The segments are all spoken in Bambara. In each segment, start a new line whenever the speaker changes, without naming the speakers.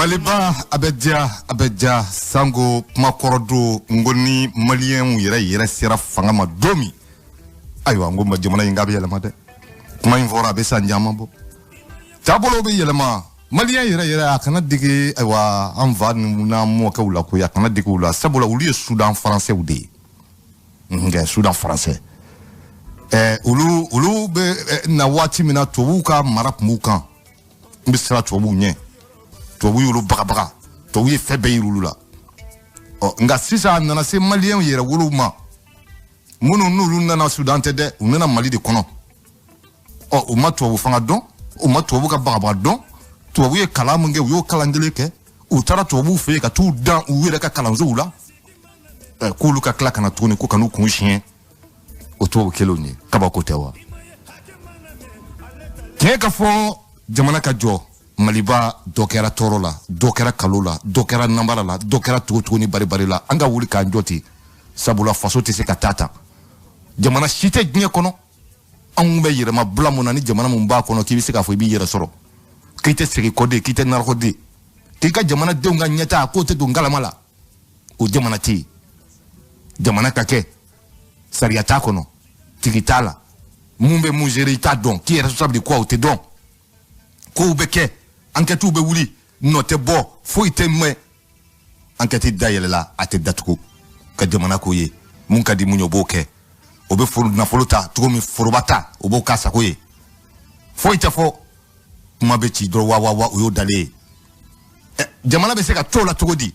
Maliba, a bɛ diya, a bɛ diya sango kuma kɔrɔ don. N ko ni maliyɛnw yɛrɛ yɛrɛ sera fanga ma don min, ayiwa, n ko ma jamana in k'a bɛ yɛlɛma dɛ. Kuma in fɔra, a bɛ san caman bɔ, taabolow bɛ yɛlɛma. Maliyɛn yɛrɛ yɛrɛ, a kana dege, ayiwa, an fa n'an mɔkɛw la koyi, a kana dege u la, sabula olu ye Sudan faransɛw de ye. Nka Sudan faransɛ, olu bɛ na waati min na, tubabuw ka mara tun b'u kan. N bɛ siran tubabuw ɲɛ, tubabu y'olu bagabaga, tubabu ye fɛn bɛɛ yir'olu la. Ɔ, nka sisan a nana se maliyɛnw yɛrɛ wolow ma, minnu n'olu nana Sudan tɛ dɛ, u nana Mali de kɔnɔ. Ɔ, u ma tubabu fanga dɔn, u ma tubabu ka bagabaga dɔn. Tubabu ye kalan min kɛ, u y'o kalan kelen kɛ. U taara tubabuw fɛ yen ka t'u dan u yɛrɛ ka kalansow la. K'olu ka tila ka na tuguni ko ka n'u kun siɲɛ o tubabu kelenw ye, kabako tɛ wa? Tiɲɛ ka fɔ, jamana ka jɔ, Maliba, dɔ kɛra tɔɔrɔ la, dɔ kɛra kalo la, dɔ kɛra nanbara la, dɔ kɛra togotogo ni baribari la. An ka wuli k'an jɔ ten, sabula faso tɛ se ka taa tan. Jamana si tɛ diɲɛ kɔnɔ, anw bɛ yɛrɛma bila mun na, ni jamana mun b'a kɔnɔ k'i bɛ se k'a fɔ i b'i yɛrɛ sɔrɔ, k'i tɛ segin kɔden, k'i tɛ narakɔden, k'i ka jamanadenw ka ɲɛtaa k'o tɛ don galama la, o jamana tɛ yen. Jamana ka kɛ sariya t'a kɔnɔ, tigi t'a la, mun bɛ mun gérer i t'a dɔn, qui est responsable de quoi o tɛ dɔn. Kow bɛ kɛ, enquête bɛ wuli, nɔ tɛ bɔ, foyi tɛ mɛn. Enquête dayɛlɛla, a tɛ datugu ka jamana ko ye. Mun ka di mun ye, o b'o kɛ. O bɛ foro nafolo ta cogo min, foroba ta, o b'o k'a sago ye, foyi tɛ fɔ. Kuma bɛ ci dɔrɔn, wa wa wa, o y'o dalen ye. Jamana bɛ se ka to o la cogo di?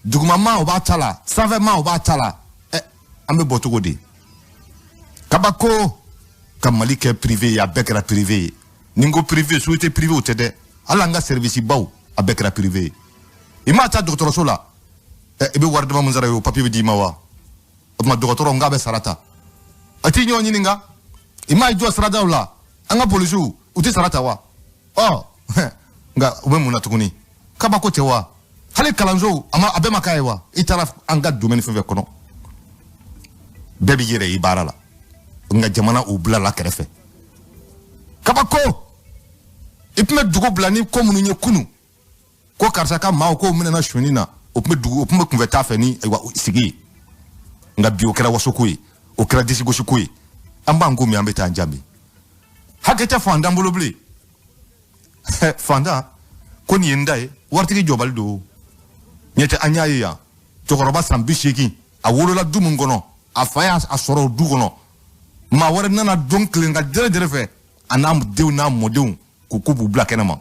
Dugumama o b'a ta la, sanfɛma o b'a ta la. An bɛ bɔ cogo di? Kabako ka Mali kɛ privé ye, a bɛɛ kɛra privé ye. Ni n ko privé, société privé o tɛ dɛ, hali an ka service baw, a bɛɛ kɛra privé ye. I m'a ta dɔgɔtɔrɔso la, i bɛ wari dama mun sara ye, o papier bɛ d'i ma wa? O tuma dɔgɔtɔrɔ n k'a bɛ sara ta, a t'i ɲɔgɔn ɲininka. I m'a jɔ siradaw la, an ka polisiw, u tɛ sara ta wa? Ɔ, nka u bɛ mun na tuguni? Kabako tɛ wa? Hali kalansow, a ma a bɛɛ ma k'a ye wa? I taara an ka domaine fɛn fɛn kɔnɔ, bɛɛ b'i yɛrɛ ye baara la, nka jamana u bila la kɛrɛfɛ. Kabako, i tun bɛ dugu bila ni ko minnu ye kunu, ko karisa ka maaw k'o minɛna sonyani na, o tun bɛ dugu, o tun bɛ kunfɛ taa fɛ ni ayiwa sigi ye. Nka bi o kɛra wasoko ye, o kɛra disigosiko ye. An b'an ko min, an bɛ taa an jaabi. Hakɛ tɛ fantan bolo bilen. Fantan ko nin ye n da ye, waritigi jɔbali don. Ɲɛ tɛ, an y'a ye yan, cɛkɔrɔba san 80, a wolola du min kɔnɔ, a fa y'a sɔrɔ o du kɔnɔ, maa wɛrɛ nana don tilen ka dɛrɛ dɛrɛ fɛ, a n'a denw n'a mɔdenw ko k'u b'u bila kɛnɛ ma,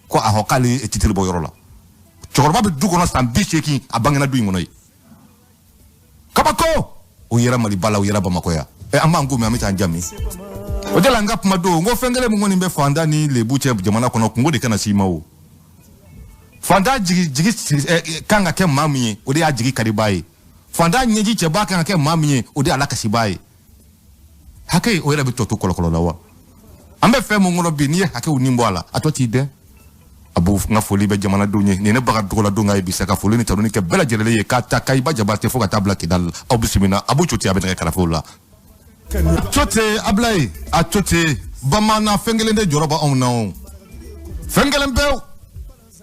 ko ahɔ, k'ale ye titiri bɔ yɔrɔ la. Cɛkɔrɔba bɛ du kɔnɔ san 80, a bangena du in kɔnɔ yen. Kabako, o yɛrɛ Maliba la, o yɛrɛ Bamakɔ yan. An b'an ko min, an bɛ taa an jami o de la. N ka kuma don, n ko fɛn kelen min kɔni bɛ fantan ni lebu cɛ jamana kɔnɔ, kungo de kana s'i ma. O fantan jigi jigi kan ka kɛ maa min ye, o de y'a jigi karibaa ye. Fantan ɲɛji cɛba kan ka kɛ maa min ye, o de y'a lakasibaa ye. Hakɛ o yɛrɛ bɛ tɔ to kɔlɔkɔlɔ la wa? An bɛ fɛn mun kɔnɔ bi, n'i ye hakɛw nin bɔ a la, a tɔ t'i dɛn. A b'o n ka foli bɛ jamanadenw ye. Nin ne baga dɔgɔladon ka ye bi sa, ka foli ni tanuni kɛ bɛɛ lajɛlen ye, k'a ta Kayiba Jabate fo ka taa bila Kidali la. Aw bisimila, a b'u cote, a bɛ nɛgɛ karafew la cote Abulaye, a cote bamanan. Fɛn kelen de jɔrɔ b'anw na, o fɛn kelen pewu.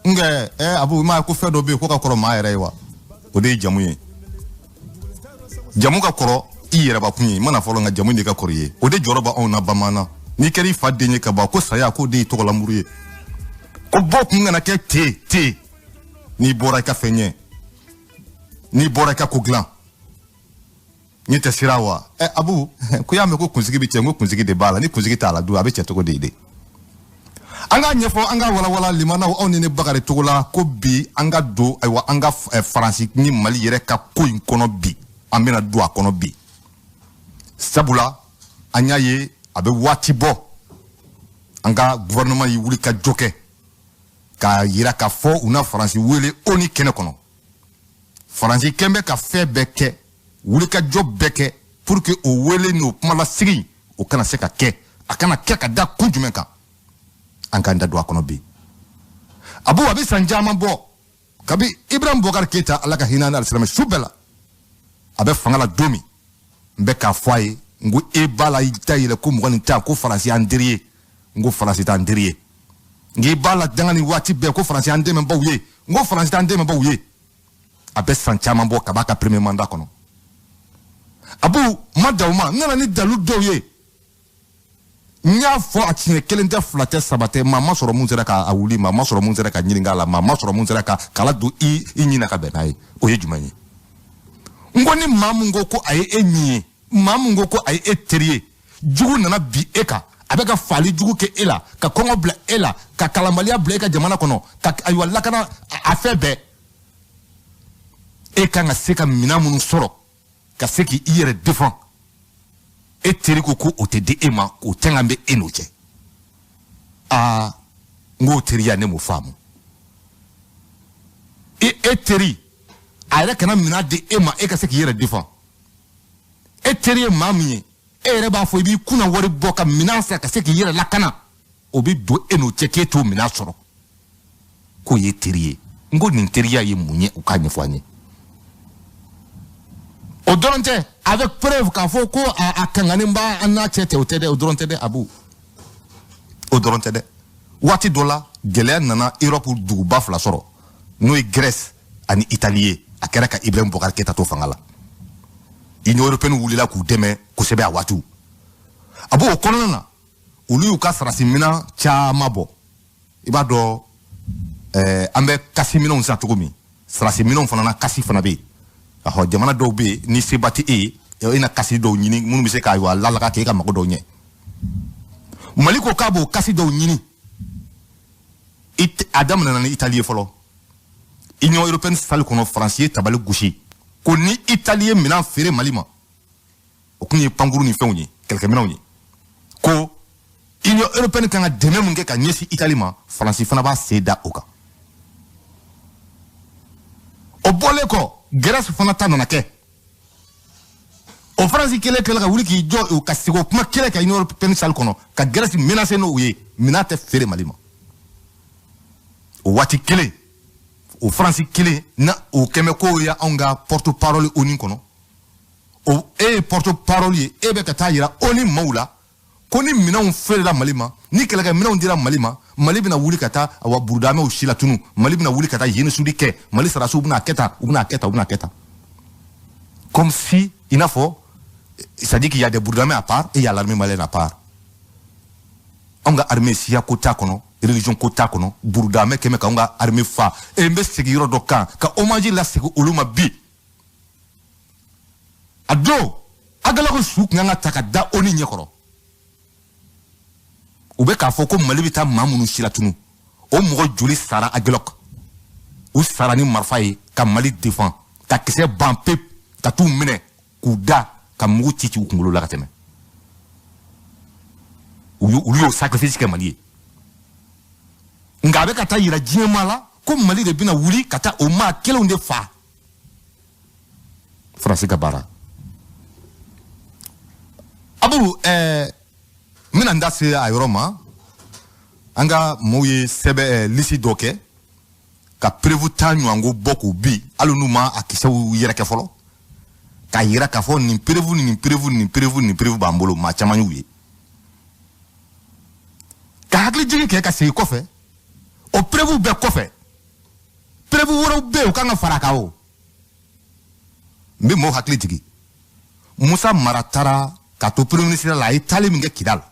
Nka abu, i m'a ye ko fɛn dɔ bɛ yen ko ka kɔrɔ maa yɛrɛ ye wa? O de ye jamu ye. Jamu ka kɔrɔ i yɛrɛbakun ye, i mana fɔlɔ, nka jamu de ka kɔrɔ i ye. O de jɔrɔ b'anw na bamanan. N'i kɛra i fa den ye ka ban, ko saya k'o de y'i tɔgɔlamuru ye, ko bɔ kun kana kɛ te te. N'i bɔra i ka fɛn ɲɛ, n'i bɔra i ka ko dilan, ɲɛ tɛ sira wa? Abu, ko y'a mɛn ko kunsigi bɛ cɛ, n ko kunsigi de b'a la. Ni kunsigi t'a la dun, a bɛ cɛ cogo di de? An k'a ɲɛfɔ, an k'a walawala limanaw, aw ni ne Bakari Togo la, ko bi an ka don, ayiwa, an ka Faransi ni Mali yɛrɛ ka ko in kɔnɔ bi, an bɛna don a kɔnɔ bi, sabula an y'a ye a bɛ waati bɔ, an ka gouvernement y'i wuli ka jɔ kɛ k'a yira k'a fɔ u na Faransi wele ONU kɛnɛ kɔnɔ. Faransi kɛn bɛ ka fɛn bɛɛ kɛ, wulikajɔ bɛɛ kɛ pour que o wele n'o kumalasigi o kana se ka kɛ. A kana kɛ ka da kun jumɛn kan? An k'an da don a kɔnɔ bi. Abu, a bɛ san caman bɔ kabi Ibrahim Boubacar Keita, Ala ka hinɛ n'a alisilamɛ su bɛɛ la, a bɛ fanga la don min, n bɛ k'a fɔ a ye, n ko e b'a la i da yɛlɛ ko mɔgɔ nin ta ko Faransi y'an teri ye. N ko Faransi t'an teri ye. N'i b'a la danga ni waati bɛɛ ko Faransi y'an dɛmɛbaw ye, n ko Faransi t'an dɛmɛbaw ye. A bɛ san caman bɔ ka b'a ka premier mandat kɔnɔ. Abu ma da o ma, n nana ni dalu dɔw ye. N y'a fɔ a tiɲɛ kelen tɛ, fila tɛ, saba tɛ, maa ma sɔrɔ mun sera k'a wuli, maa ma sɔrɔ mun sera ka ɲininka a la, maa ma sɔrɔ mun sera ka kala don i ɲin na ka bɛn n'a ye. O ye jumɛn ye? N ko ni maa mun ko ko a ye e ɲin ye, maa mun ko ko a ye e teri ye, jugu nana bi e kan, a bɛ ka faali jugu kɛ e la, ka kɔngɔ bila e la, ka kalanbaliya bila e ka jamana kɔnɔ, ka ayiwa lakana a fɛn bɛɛ, e kan ka se ka minɛn minnu sɔrɔ ka se k'i yɛrɛ défend, e teri ko ko o tɛ di e ma, o tɛnkan bɛ e n'o cɛ. Aa, n k'o teriya ne m'o faamu. E teri a yɛrɛ kana minɛn di e ma, e ka se k'i yɛrɛ défend. E teri ye maa min ye, e yɛrɛ b'a fɔ i b'i kunna wari bɔ ka minɛn san ka se k'i yɛrɛ lakana, o bɛ don e n'o cɛ k'e t'o minɛn sɔrɔ, k'o ye teri ye. N ko nin teriya ye mun ye? U k'a ɲɛfɔ an ye. O dɔrɔn tɛ, avec preuve k'a fɔ ko a kangannen b'a an n'a cɛ tɛ, o tɛ dɛ, o dɔrɔn tɛ dɛ, Abu, o dɔrɔn tɛ dɛ. Waati dɔ la gɛlɛya nana Europe duguba fila sɔrɔ, n'o ye Grèce ani Italie ye. A kɛra ka Ibrahim Boubacar Keïta to fanga la, Union européenne wulila k'u dɛmɛ kosɛbɛ a waatiw. A b'o kɔnɔna na, olu y'u ka sarasi minɛn caman bɔ. I b'a dɔn an bɛ kasi minɛnw san cogo min, sarasi minɛnw fana na kasi fana bɛ yen. Ɔhɔ, jamana dɔw bɛ yen, ni seba tɛ e ye, e na kasi dɔw ɲini minnu bɛ se ka ayiwa lalaga k'e ka mago dɔw ɲɛ. Mali ko k'a b'o kasi dɔw ɲini. A daminɛna ni Italie ye fɔlɔ. Union européenne salle kɔnɔ, Faransi ye tabali gosi ko ni Italie ye minɛn feere Mali ma, o kun ye pankuru ni fɛnw ye, kɛlɛkɛminɛnw ye, ko Union européenne kan ka dɛmɛ mun kɛ ka ɲɛsin Italie ma, Faransi fana b'a sen da o kan. O bɔlen kɔ, Grèce fana ta nana kɛ. O Faransi kelen kɛlen ka wuli k'i jɔ ka segin o kuma kelen kan Union européenne salle kɔnɔ, ka Grèce menacer n'o ye, minɛn tɛ feere Mali ma. O waati kelen, o Faransi kelen na o kɛmɛ k'o ye anw ka porte parole ONU kɔnɔ. O e ye porte parole ye, e bɛ ka taa yira ONU maaw la ko ni minɛnw feerela Mali ma, ni kɛlɛkɛminɛnw dira Mali ma, Mali bɛna wuli ka taa awa burudamɛw si latunu, Mali bɛna wuli ka taa yenisudi kɛ, Mali sarasiw bɛna kɛ tan, u bɛna kɛ tan, u bɛna kɛ tan. Comme si i n'a fɔ, c'est-à-dire qu'il y a des burudamɛ à part et il y a l'armée malienne à part. Anw ka armée, siya ko t'a kɔnɔ, religion ko t'a kɔnɔ, burudamɛ kɛmɛ k'anw ka armée fa. E n bɛ segin yɔrɔ dɔ kan ka hommage lasegin olu ma bi. A don Agalako su kun kan ka ta ka da ONU ɲɛkɔrɔ. U bɛ k'a fɔ ko Mali bɛ taa maa minnu si latunu, o mɔgɔ joli sara Aguelhok? U sara ni marifa ye ka Mali défend, ka kisɛ ban pewu, ka t'u minɛ k'u da ka mugu ci ci u kunkolo la ka tɛmɛ. Olu y'o sacrifice kɛ Mali ye. Nka a bɛ ka taa yira diɲɛ maa la ko Mali de bɛna wuli ka taa o maa kelenw de fa. Faransi ka baara. Abu, n bɛna n da se a yɔrɔ ma. An ka maaw ye sɛbɛn lisi dɔ kɛ ka preuve tan ɲɔgɔnko bɔ k'u bi, hali n'u ma a kisɛw yɛrɛkɛ fɔlɔ, k'a yira k'a fɔ nin preuve ni nin preuve ni nin preuve ni nin preuve b'an bolo. Maa caman y'u ye ka hakili jigin kɛ ka segin kɔfɛ. O preuve bɛɛ kɔfɛ, preuve wɛrɛw bɛ yen, u kan ka fara a kan. O n bɛ maaw hakili jigin, Musa Mara taara k'a to premier ministre la, a ye taali min kɛ Kidal.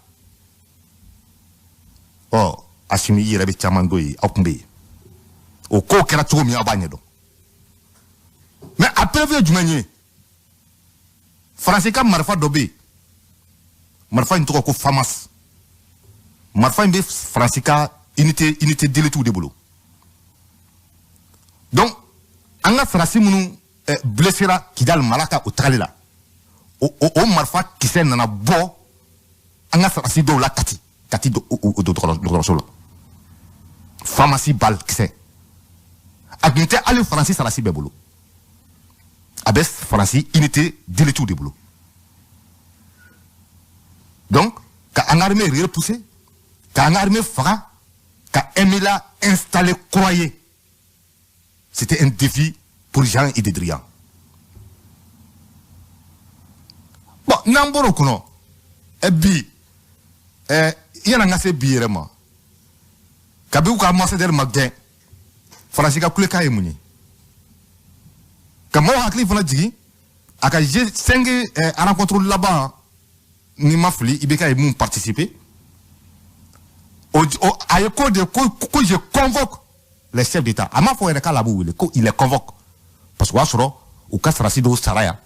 Ɔ, Asimi, i yɛrɛ bɛ caman dɔ ye, aw tun bɛ yen. O kow kɛra cogo min, aw b'a ɲɛdɔn. Mais a preuve ye jumɛn ye? Faransi ka marifa dɔ bɛ yen, marifa in tɔgɔ ko FAMAS. Marifa in bɛ Faransi ka unité d'élite de bolo. Donc an ka sarasi minnu blessera Kidal mara ka o tagali la, o marifa kisɛ nana bɔ an ka sarasi dɔw la Kati dɔgɔtɔrɔso la. FAMAS balle kisɛ, a tun tɛ hali Faransi sarasi bɛɛ bolo, a bɛ Faransi unité d'élite de bolo. Donc ka an ka armée repousser, ka an ka armée faga, ka MNLA installer kura ye, c'était un défi pour Jean-Yves Le Drian. Bon, n'an bɔr'o kɔnɔ, bi yan'an ka se bi yɛrɛ ma, Kabi u ka ambassadeur ma gɛn, Faransi ka kulekan ye mun ye? Ka maaw hakili fana jigin a ka G5 rencontre laban, ni ma fili, IBK ye mun participer, o a ye ko de ko je convoque les chefs d'État. A m'a fɔ yɛrɛ k'ale b'u wele, ko il les convoque, parce que o y'a sɔrɔ u ka sarasi dɔw sara yan,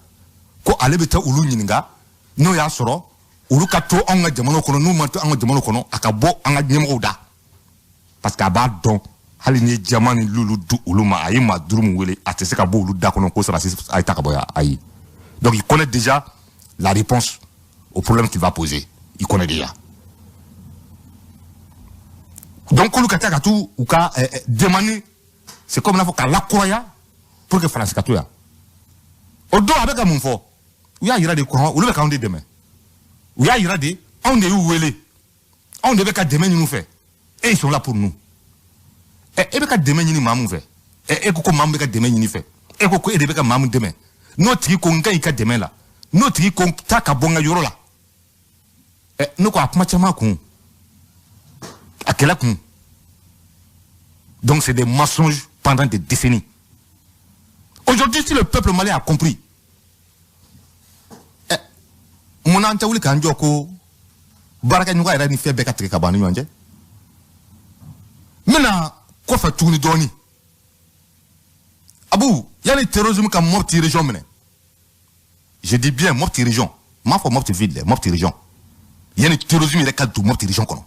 ko ale bɛ taa olu ɲininka n'o y'a sɔrɔ olu ka to anw ka jamana kɔnɔ, n'u ma to an ka jamana kɔnɔ, a ka bɔ an ka ɲɛmɔgɔw da, parce que a b'a dɔn hali ni ye jama ni lulu di olu ma, a ye maa 5 min wele, a tɛ se ka bɔ olu da kɔnɔ ko sarasi a ye ta ka bɔ yan, ayi. Donc il connaît déjà la réponse au problème qu'il va poser, il connaît déjà. Donc k'olu ka taa ka t'u u ka demande, c'est comme n'a fɔ k'a lakuraya pour que Faransi ka to yan. O don a bɛ ka mun fɔ? U y'a yira de ko olu bɛ k'anw de dɛmɛ, u y'a yira de anw de y'u wele, anw de bɛ ka dɛmɛ ɲini u fɛ, et ils sont là pour nous. Ɛ, e bɛ ka dɛmɛ ɲini maa mun fɛ? Ɛ, e ko ko maa min bɛ ka dɛmɛ ɲini fɛ, e ko ko e de bɛ ka maa min dɛmɛ, n'o tigi ko n ka ɲi ka dɛmɛ la, n'o tigi ko taa ka bɔ n ka yɔrɔ la, ɛ, ne ko a kuma caman kun, a kɛlɛ kun. Donc c'est des mensonges pendant des décennies. Aujourd'hui, si le peuple malien a compris, ɛ, mun na an tɛ wuli k'an jɔ ko baarakɛɲɔgɔn yɛrɛ ni fɛn bɛɛ ka tigɛ ka bɔ an ni ɲɔgɔn cɛ? N bɛna kɔfɛ tuguni dɔɔni. Abu, yanni terrorisme ka Mopti région minɛ, je dis bien Mopti région, n m'a fɔ Mopti ville dɛ, Mopti région, yanni terrorisme yɛrɛ ka don Mopti région kɔnɔ,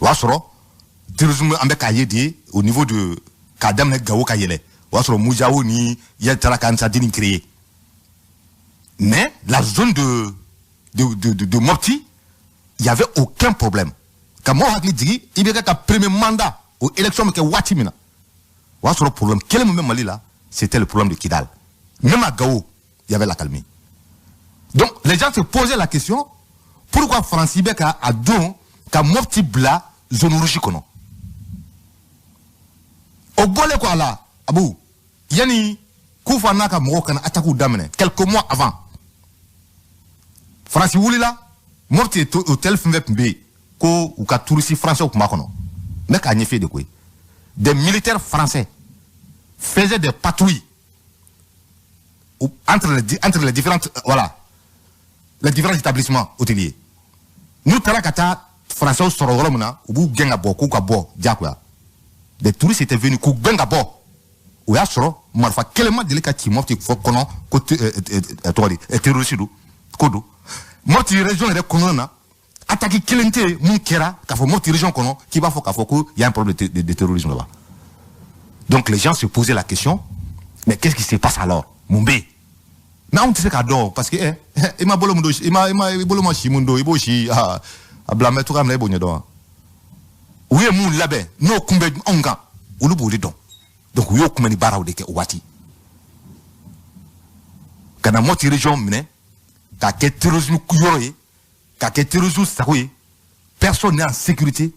o y'a sɔrɔ terrorisme an bɛ k'a ye de au niveau de k'a daminɛ Gawo ka yɛlɛ, o y'a sɔrɔ Mujawo ni yɛrɛ taara ka Ansardine créer. Mais la zone de Mopti, il y avait aucun problème. Ka mɔgɔw hakili jigin, i bɛ kɛ ka premier mandat o élection bɛ kɛ waati min na, o y'a sɔrɔ problème kelen min bɛ Mali la, c'était le problème de Kidal. Même à Gao, il y avait l'accalmie. Donc les gens se posaient la question, pourquoi Faransi bɛ ka a don ka Mopti bila zone rouge kɔnɔ? O bɔlen kɔ a la, Abu, yanni Kufa n'a ka mɔgɔw kana attaque daminɛ, quelques mois avant, Faransi wulila Mopti hôtel fɛn fɛn tun bɛ yen ko u ka touristes français tun b'a kɔnɔ, n bɛ k'a ɲɛfɔ de koyi, des militaires français faisaient des patrouilles entre les différentes, voilà, les différents établissements hôteliers. N'u taara ka taa français sɔrɔ yɔrɔ min na, u b'u gɛn ka bɔ, k'u ka bɔ diyagoya. Des touristes étaient venus, k'u gɛn ka bɔ. O y'a sɔrɔ marifa kelen ma deli ka ci Mopti kɔnɔ ko tɔgɔ di, terroriste don ko don. Mopti région yɛrɛ kɔnɔna na, attaque kelen tɛ yen mun kɛra k'a fɔ Mopti région kɔnɔ k'i b'a fɔ k'a fɔ ko y a un problème de terrorisme là-bas. Donc les gens se posaient la question, mais qu'est-ce qui se passe alors? Mun bɛ yen? Mais anw tɛ se k'a dɔn, parce que i ma bolo mun don, i ma i bolo ma si mun don, i b'o si a bila mɛ cogoya min na, e b'o ɲɛdɔn wa? U ye mun labɛn n'o kun bɛ anw kan, olu b'o de dɔn. Donc u y'o kunbɛnni baaraw de kɛ o waati ka na Mopti région minɛ k'a kɛ terrorisme yɔrɔ ye, k'a kɛ terrorisme sago ye. Personne n'est en sécurité.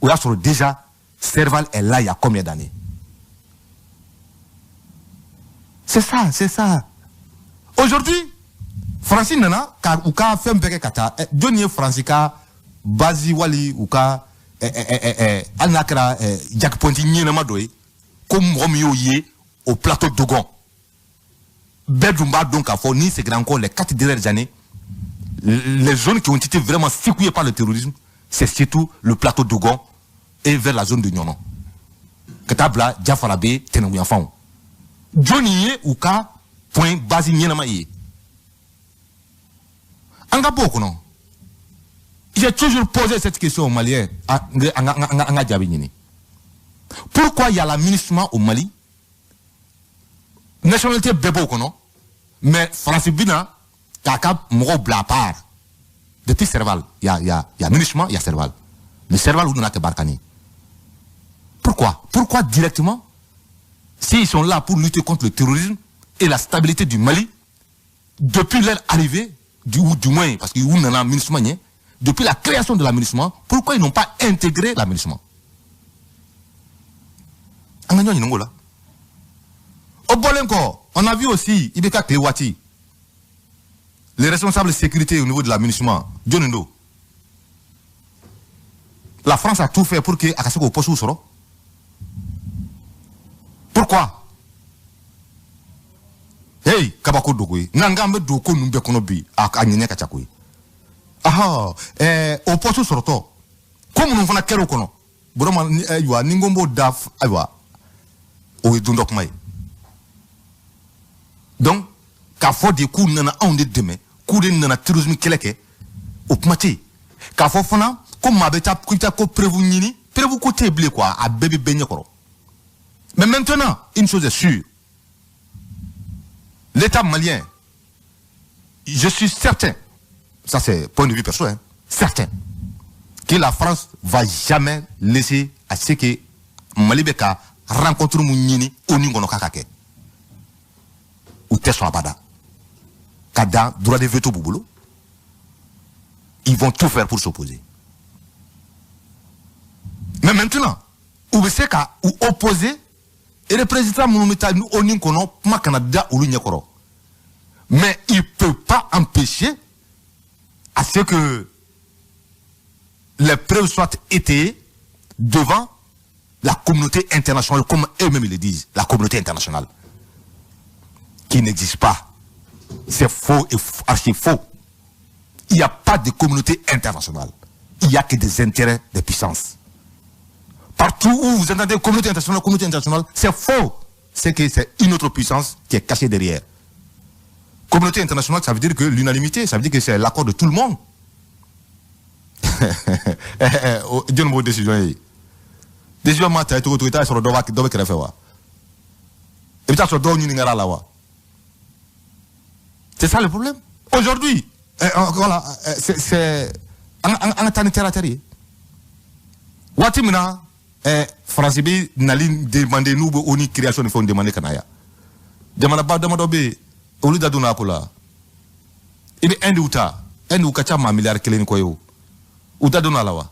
O y'a sɔrɔ déjà Serval est là il y a combien d'années? C'est ça, c'est ça. Aujourd'hui, Faransi nana ka u ka fɛn bɛɛ kɛ ka taa. Jɔnni ye Faransi ka base wali u ka hali n'a kɛra checkpoint ɲɛnama dɔ ye, ko mɔgɔ min y'o ye au plateau Dogon? Bɛɛ dun b'a dɔn k'a fɔ n'i seginna encore les 4 dernières années, les zones qui ont été vraiment secouées par le terrorisme, c'est surtout le plateau Dogon et vers la zone de Niono ka taa bila Jafarabe tɛnɛnkuyanfanw. Jɔnni ye u ka point base ɲɛnama ye an ka bɔ o kɔnɔ? J'ai toujours posé cette question aux Maliens, an ka jaabi ɲini. Pourquoi il y a la MINUSMA au Mali, nationalité bɛɛ b'o kɔnɔ, mais Faransi bɛna k'a ka mɔgɔw bila à part? Depuis Serval, il y a MINUSMA, il y a Serval. Le Serval u nana kɛ Barkhane. Pourquoi? Pourquoi directement, s'ils sont là pour lutter contre le terrorisme et la stabilité du Mali, depuis leur arrivée, ou du moins, parce qu'ils nana MINUSMA ɲɛ, depuis la création de la MINUSMA, pourquoi ils n'ont pas intégré la MINUSMA? An ka ɲɔgɔn ɲininka o la. O bɔlen kɔ, on a vu aussi IBK tile waati, les responsables de sécurité au niveau de la MINUSMA, jɔnni don? La France a tout fait pour que a ka se k'o poste sɔrɔ. Pourquoi? Hey, kabako dogo ye. N'an k'an bɛ don ko ninnu bɛɛ kɔnɔ bi, a ɲinɛ ka ca koyi. Ahɔ, o poste sɔrɔtɔ, ko minnu fana kɛra o kɔnɔ, vraiment, ayiwa, ni n ko n b'o da, ayiwa, o ye don dɔ kuma ye. Donc, k'a fɔ de k'u nana anw de dɛmɛ, k'u de nana terrorisme kɛlɛ kɛ, o kuma tɛ yen. K'a fɔ fana ko maa bɛ taa ko i bɛ taa ko preuve ɲini, preuve ko tɛ yen bilen quoi, a bɛɛ bɛ bɛɛ ɲɛkɔrɔ. Mais maintenant, une chose est sûre, l'État malien, je suis certain, ça c'est point de vue perso, hein, certain, que la France va jamais laisser à ce que Mali bɛ ka rencontre mun ɲini ONU kɔnɔ k'a ka kɛ. U tɛ sɔn abada. Ka da droit de veto b'u bolo. Ils vont tout faire pour s'opposer. Mais maintenant, u bɛ se ka u opposer représentant minnu bɛ taa ONU kɔnɔ, kuma kana da olu ɲɛkɔrɔ. Mais il peut pas empêcher à ce que les preuves soient étayées devant la communauté internationale, comme eux-mêmes le disent, la communauté internationale, qui n'existe pas. C'est faux et archi faux. Il n'y a pas de communauté internationale. Il n'y a que des intérêts des puissances. Partout où vous entendez communauté internationale, c'est faux. C'est que c'est une autre puissance qui est cachée derrière. Communauté internationale, ça veut dire que l'unanimité, ça veut dire que c'est l'accord de tout le monde. Jɔnni b'o décision ye? Décision ma ta cogo cogo, i t'a sɔrɔ dɔ b'a dɔ bɛ kɛrɛfɛ wa? I bɛ taa sɔrɔ dɔw ɲininkara la wa? C'est ça le problème. Aujourd'hui, voilà, c'est an ka taa ni terre à terre ye. Waati min na Faransi bɛ nali demander, n'u bɛ ONU création ni fɛnw demander ka na yan, jamanaba damadɔ bɛ yen, olu da donna a ko la. I bɛ Inde ta, Inde ka ca maa miliyari 1 ni kɔ ye o, u da donna a la wa?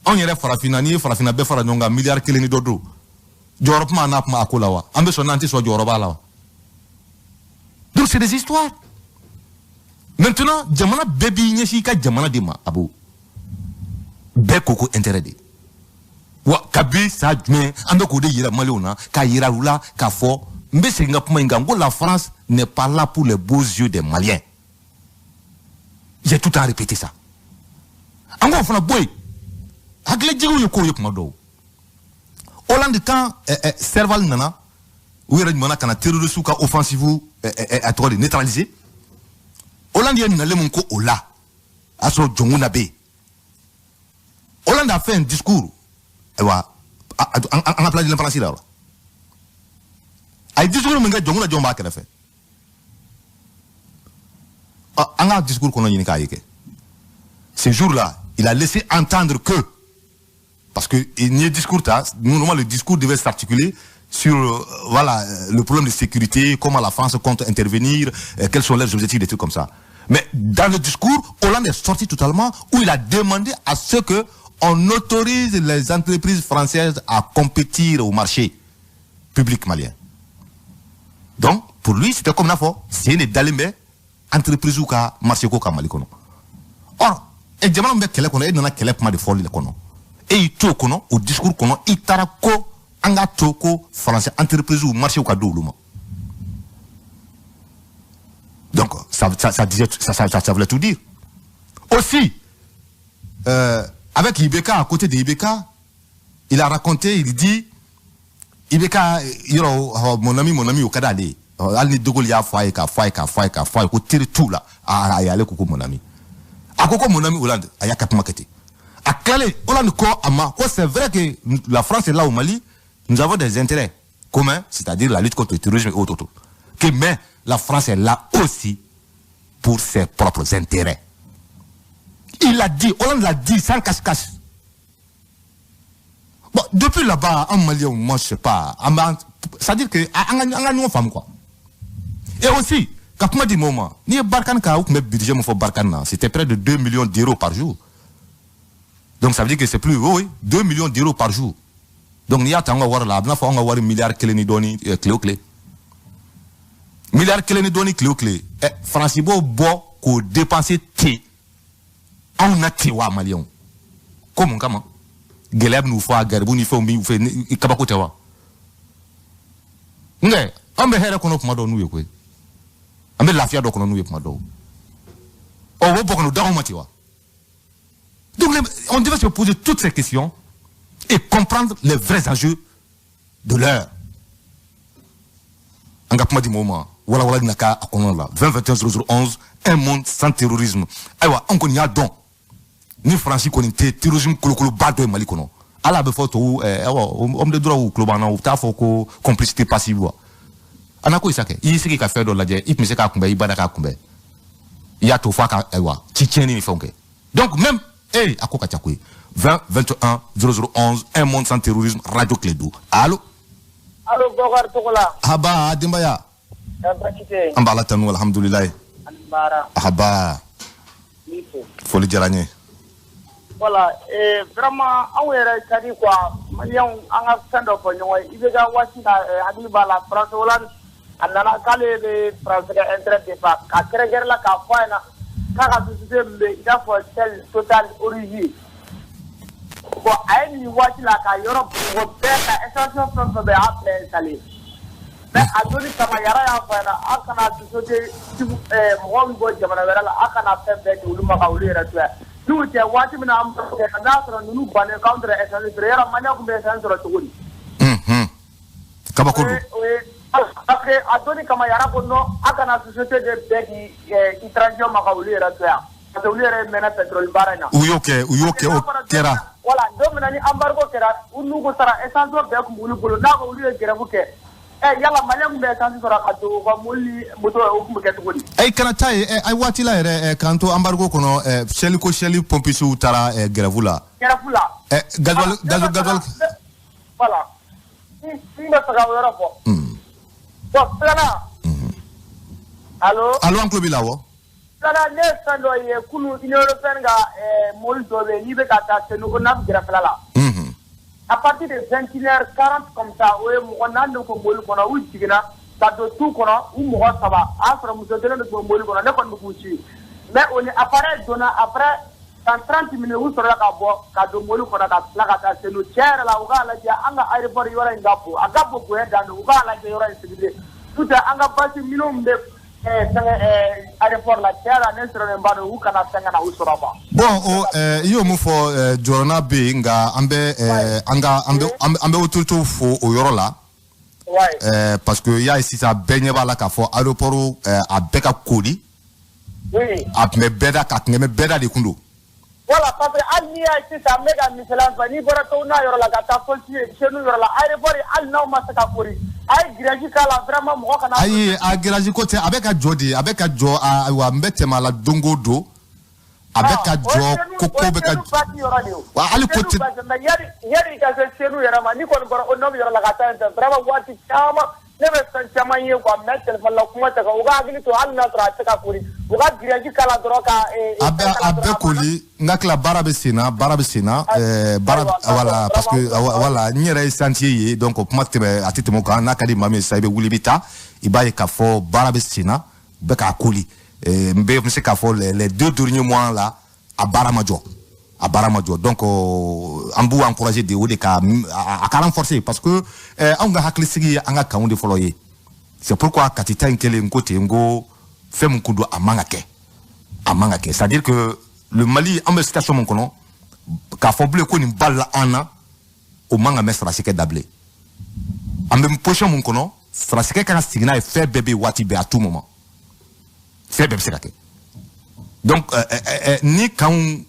Anw yɛrɛ farafinna, n'i ye farafinna bɛɛ fara ɲɔgɔn kan, miliyari 1 ni dɔ don. Jɔyɔrɔ kuma n'a kuma a ko la wa? An bɛ sɔn n'an tɛ sɔn, jɔyɔrɔ b'a la wa? Donc c'est des histoires. Maintenant, jamana bɛɛ b'i ɲɛsin i ka jamana de ma, a b'o bɛɛ ko ko intérêt de wa. Kabi sa jumɛn an bɛ k'o de yira Maliyɛnw na, k'a yira u la k'a fɔ, n bɛ segin ka kuma in kan, n ko la France n'est pas là pour les beaux yeux des Maliens. J'ai tout le temps répété ça. An k'o fana bɔ yen, hakilijigiw ye kow ye kuma dɔw. Hollande, quand Serval nana, u yɛrɛ ɲuman ka na terroriste ka offensive a tɔgɔ de neutraliser, Hollande ye nalen mun ko o la, a sɔrɔ Dioncounda bɛ yen. Hollande a fait un discours, ayiwa, an ka place de l'Indépendance la, a ye discours min kɛ, Dioncounda jɔn b'a kɛrɛfɛ? An ka discours kɔnɔ ɲini k'a ye kɛ. Ce jour-là, il a laissé entendre que, parce que n'i ye discours ta, normalement le discours devait s'articuler sur voilà, le problème de sécurité, comment la France compte intervenir, quels sont leurs objectifs, des trucs comme ça. Mais dans le discours, Hollande est sorti totalement où il a demandé à ce que on autorise les entreprises françaises à compétir au marché public malien. Donc, pour lui, c'était comme n'a fɔ sen de dalen bɛ entreprise ka marché ko ka Mali kɔnɔ. Or, e jamana min bɛ kɛlɛ kɔnɔ, e nana kɛlɛ kuma de fɔli de kɔnɔ. E y'i to o kɔnɔ, o discours kɔnɔ, i taara ko an k'a to ko français entreprise marché ka di olu ma. Donc, ça disait, ça voulait tout dire. Aussi, avec IBK, à côté de IBK, il a raconté, il dit, IBK, yɔrɔ, mon ami, mon ami, o ka d'ale ye. Hali ni De Gaulle y'a fɔ a ye k'a fɔ a ye k'a fɔ a ye k'a fɔ a ye ko teri t'u la, a ye, ale ko ko mon ami. A ko ko mon ami Hollande, a y'a ka kuma kɛ ten. A tilalen, Hollande ko a ma ko c'est vrai que la France est là au Mali, nous avons des intérêts communs, c'est-à-dire la lutte contre le terrorisme et autres, autres. Que mais la France est là aussi pour ses propres intérêts. Il l'a dit, Hollande l'a dit sans cache-cache. Bon, depuis là-bas, en Mali, moi je sais pas, c'est-à-dire que an ka ɲɔgɔn faamu quoi. Et aussi, ka kuma di mɔgɔw ma, n'i ye Barkhane ka, u tun bɛ budget min fɔ Barkhane na, c'était près de 2 millions d'euros par jour. Donc ça veut dire que c'est plus, oui, 2 millions d'euros par jour. Donc n'i y'a ta an ka wari la, a bɛna fɔ an ka wari miliyari 1 ni dɔɔni tile o tile. Miliyari 1 ni dɔɔni tile o tile. Faransi b'o bɔ k'o dépenser ten. Anw na ten wa, Maliyɛnw? Ko mun kama? Gɛlɛya bɛ n'u fɔ a garibu ni fɛnw b'u fɛ kabako tɛ wa? Nka an bɛ hɛrɛ kɔnɔ kuma dɔw n'u ye koyi. An bɛ lafiya dɔ kɔnɔ n'u ye kuma dɔw. Ɔ o bɔ kɔnɔ d'aw ma ten wa? Donc on devait se poser toutes ces questions et comprendre les vrais enjeux de l'heure. An ka kuma di mɔgɔw ma walawala na k'a kɔnɔna la. 20 21 00 11, un monde sans terrorisme. Ayiwa, an kɔni y'a dɔn ni Faransi kɔni tɛ terrorisme kolokoloba dɔ ye Mali kɔnɔ. Ala bɛ fɔ tubabu awa homme de droit tulo b'an na, u t'a fɔ ko complicité passive wa. A n'a ko isa kɛ i y'i sigi ka fɛn dɔ lajɛ, i tun bɛ se k'a kunbɛn, i bada k'a kunbɛn, i y'a to f'a ka ayiwa ci tiɲɛni ni fɛnw kɛ. Donc même a ko ka ca koyi. 20 21 00 11, un monde sans terrorisme, radio Kledu. Allo.
Allo, Bokar Togola.
Haba denbaya.
Baasi tɛ yen.
An b'Ala tanu, alhamdulilayi.
Ani baara.
Haba.
N'i fo.
Foli diyara n ye.
Voilà, vraiment anw yɛrɛ ka di quoi, maliyɛnw, an ka fɛn dɔ fɔ ɲɔgɔn ye. I bɛ ka waati la, hakili b'a la, François Hollande a nana k'ale bɛ France ka intérêt défend ka kɛrɛnkɛrɛn la k'a fɔ a ɲɛna k'a ka société min bɛ yen i n'a fɔ Shell, Total, Origine. Bon, a ye nin waati la ka yɔrɔ mɔgɔ bɛɛ ka essence fɛn fɛn bɛ yen, a y'a bɛɛ installé. Mais a donni kama Yara y'a fɔ a ɲɛna aw kana société mɔgɔw bɛ bɔ jamana wɛrɛ la, aw kana fɛn bɛɛ di olu ma ka olu yɛrɛ to yan. N'u cɛ waati min na an bɛ kɛ n'a sɔrɔ ninnu bannen k'anw tɛ essence feere yɔrɔ, maliyɛn tun bɛ essence sɔrɔ cogo di?
Kabako don.
O ye parce que a donni kama Yara ko non, aw kana société de bɛɛ di étranger ma ka olu yɛrɛ to yan, parce que olu yɛrɛ mɛnna pétrole baara in na.
U y'o kɛ, u y'o kɛ, o kɛra.
Voilà, don min na ni embargo kɛra, u n'u ko sara essence bɛɛ tun b'olu bolo, n'a ko olu ye grève kɛ. Yala maliyɛn tun bɛ essence sɔrɔ ka don u ka mobili ni moto, o tun bɛ kɛ cogo di?
E kana taa ye a waati la yɛrɛ, k'an to embargo kɔnɔ, Shell ko Shell pompisiw taara grève la.
Grève la.
Gasoil gasoil gasoil.
Voilà, n bɛ fɛ ka o yɔrɔ fɔ. Bon, filanan. Allo.
Allo, an tulo b'i la wɔ.
Filanan, ne ye fɛn dɔ ye kunun, Union européenne ka mobili dɔ bɛ yen n'i bɛ ka taa Senu o n'a gɛrɛfɛla la. À partir de 21h40 comme ça, o ye mɔgɔ naani de kun mobili kɔnɔ, u jiginna ka don tu kɔnɔ, u mɔgɔ saba, a y'a sɔrɔ muso kelen de tun bɛ mobili kɔnɔ, ne kɔni bɛ k'u ci. Mais o ni appareil donna après dans 30 minutes, u sɔrɔla ka bɔ ka don mobili kɔnɔ ka tila ka taa Senu. Tiɲɛ yɛrɛ la, u k'a lajɛ an ka aéroport yɔrɔ in ka bon, a ka bon bonya dan don, u k'a lajɛ yɔrɔ in sécurité. N'o tɛ an ka basi minnu bɛ fɛngɛ aéroport la, tiɲɛ yɛrɛ la, ne sɔrɔlen ba don u kana fɛn ka na u sɔrɔ quoi.
Bon, o i y'o mun fɔ, jɔrɔna bɛ yen, nka an bɛ an ka an bɛ an bɛ autorités fo o yɔrɔ la. Parce que i y'a ye sisan, bɛɛ ɲɛ b'a la k'a fɔ aéroport a bɛɛ ka koli. A tun bɛ bɛɛ da ka tun bɛ bɛɛ da de kun don.
Voilà, parce que hali n'i y'a ye sisan, n bɛ ka misaliya fɔ, n'i bɔra Toguna yɔrɔ la ka taa fo Senu yɔrɔ la, aéroport hali n'aw ma se ka kori, a ye grillage k'a la vraiment, mɔgɔ kana.
Ayi, a grillage ko tɛ, a bɛ ka jɔ de, a bɛ ka jɔ. Ayiwa, n bɛ tɛmɛ a la don o don, a bɛ ka jɔ ko ko bɛ ka.
Wa
hali ko tɛ.
Mais yanni ka se Senu yɛrɛ ma, n'i kɔni bɔra o nɔ yɔrɔ la ka taa yen fɛ, vraiment waati caman ne bɛ fɛn caman ye quoi, mais téléphone la kuma tɛ u ka hakili to, hali n'a sɔrɔ a tɛ se ka kori, u ka grillage k'a la dɔrɔn ka.
A bɛ koli, n ka tila baara bɛ sen na, baara bɛ sen na, baara voilà, parce que voilà, n yɛrɛ ye chantier ye, donc kuma tɛmɛ a tɛ tɛmɛ o kan. N'a ka di maa min ye sisan, i bɛ wuli i bɛ taa, i b'a ye k'a fɔ baara bɛ sen na, u bɛ k'a koli. N bɛ se k'a fɔ les 2 derniers mois là, a baara ma jɔ, a baara ma jɔ. Donc an b'u encourager de o de ka a ka renforcer, parce que anw ka hakilisigi ye an ka kanw de fɔlɔ ye. C'est pourquoi Kati ta in kɛlen, n ko ten, n ko fɛn min kun don, a man ka kɛ, a man ka kɛ. C'est à dire que le Mali, an bɛ situation min kɔnɔ, k'a fɔ bilen ko nin ba la an na, o man ka mɛn sarasikɛ da bilen. An bɛ position min kɔnɔ, sarasikɛ kan ka sigi n'a ye, fɛn bɛɛ bɛ yen waati bɛɛ, à tout moment fɛn bɛɛ bɛ se ka kɛ. Donc ni kanw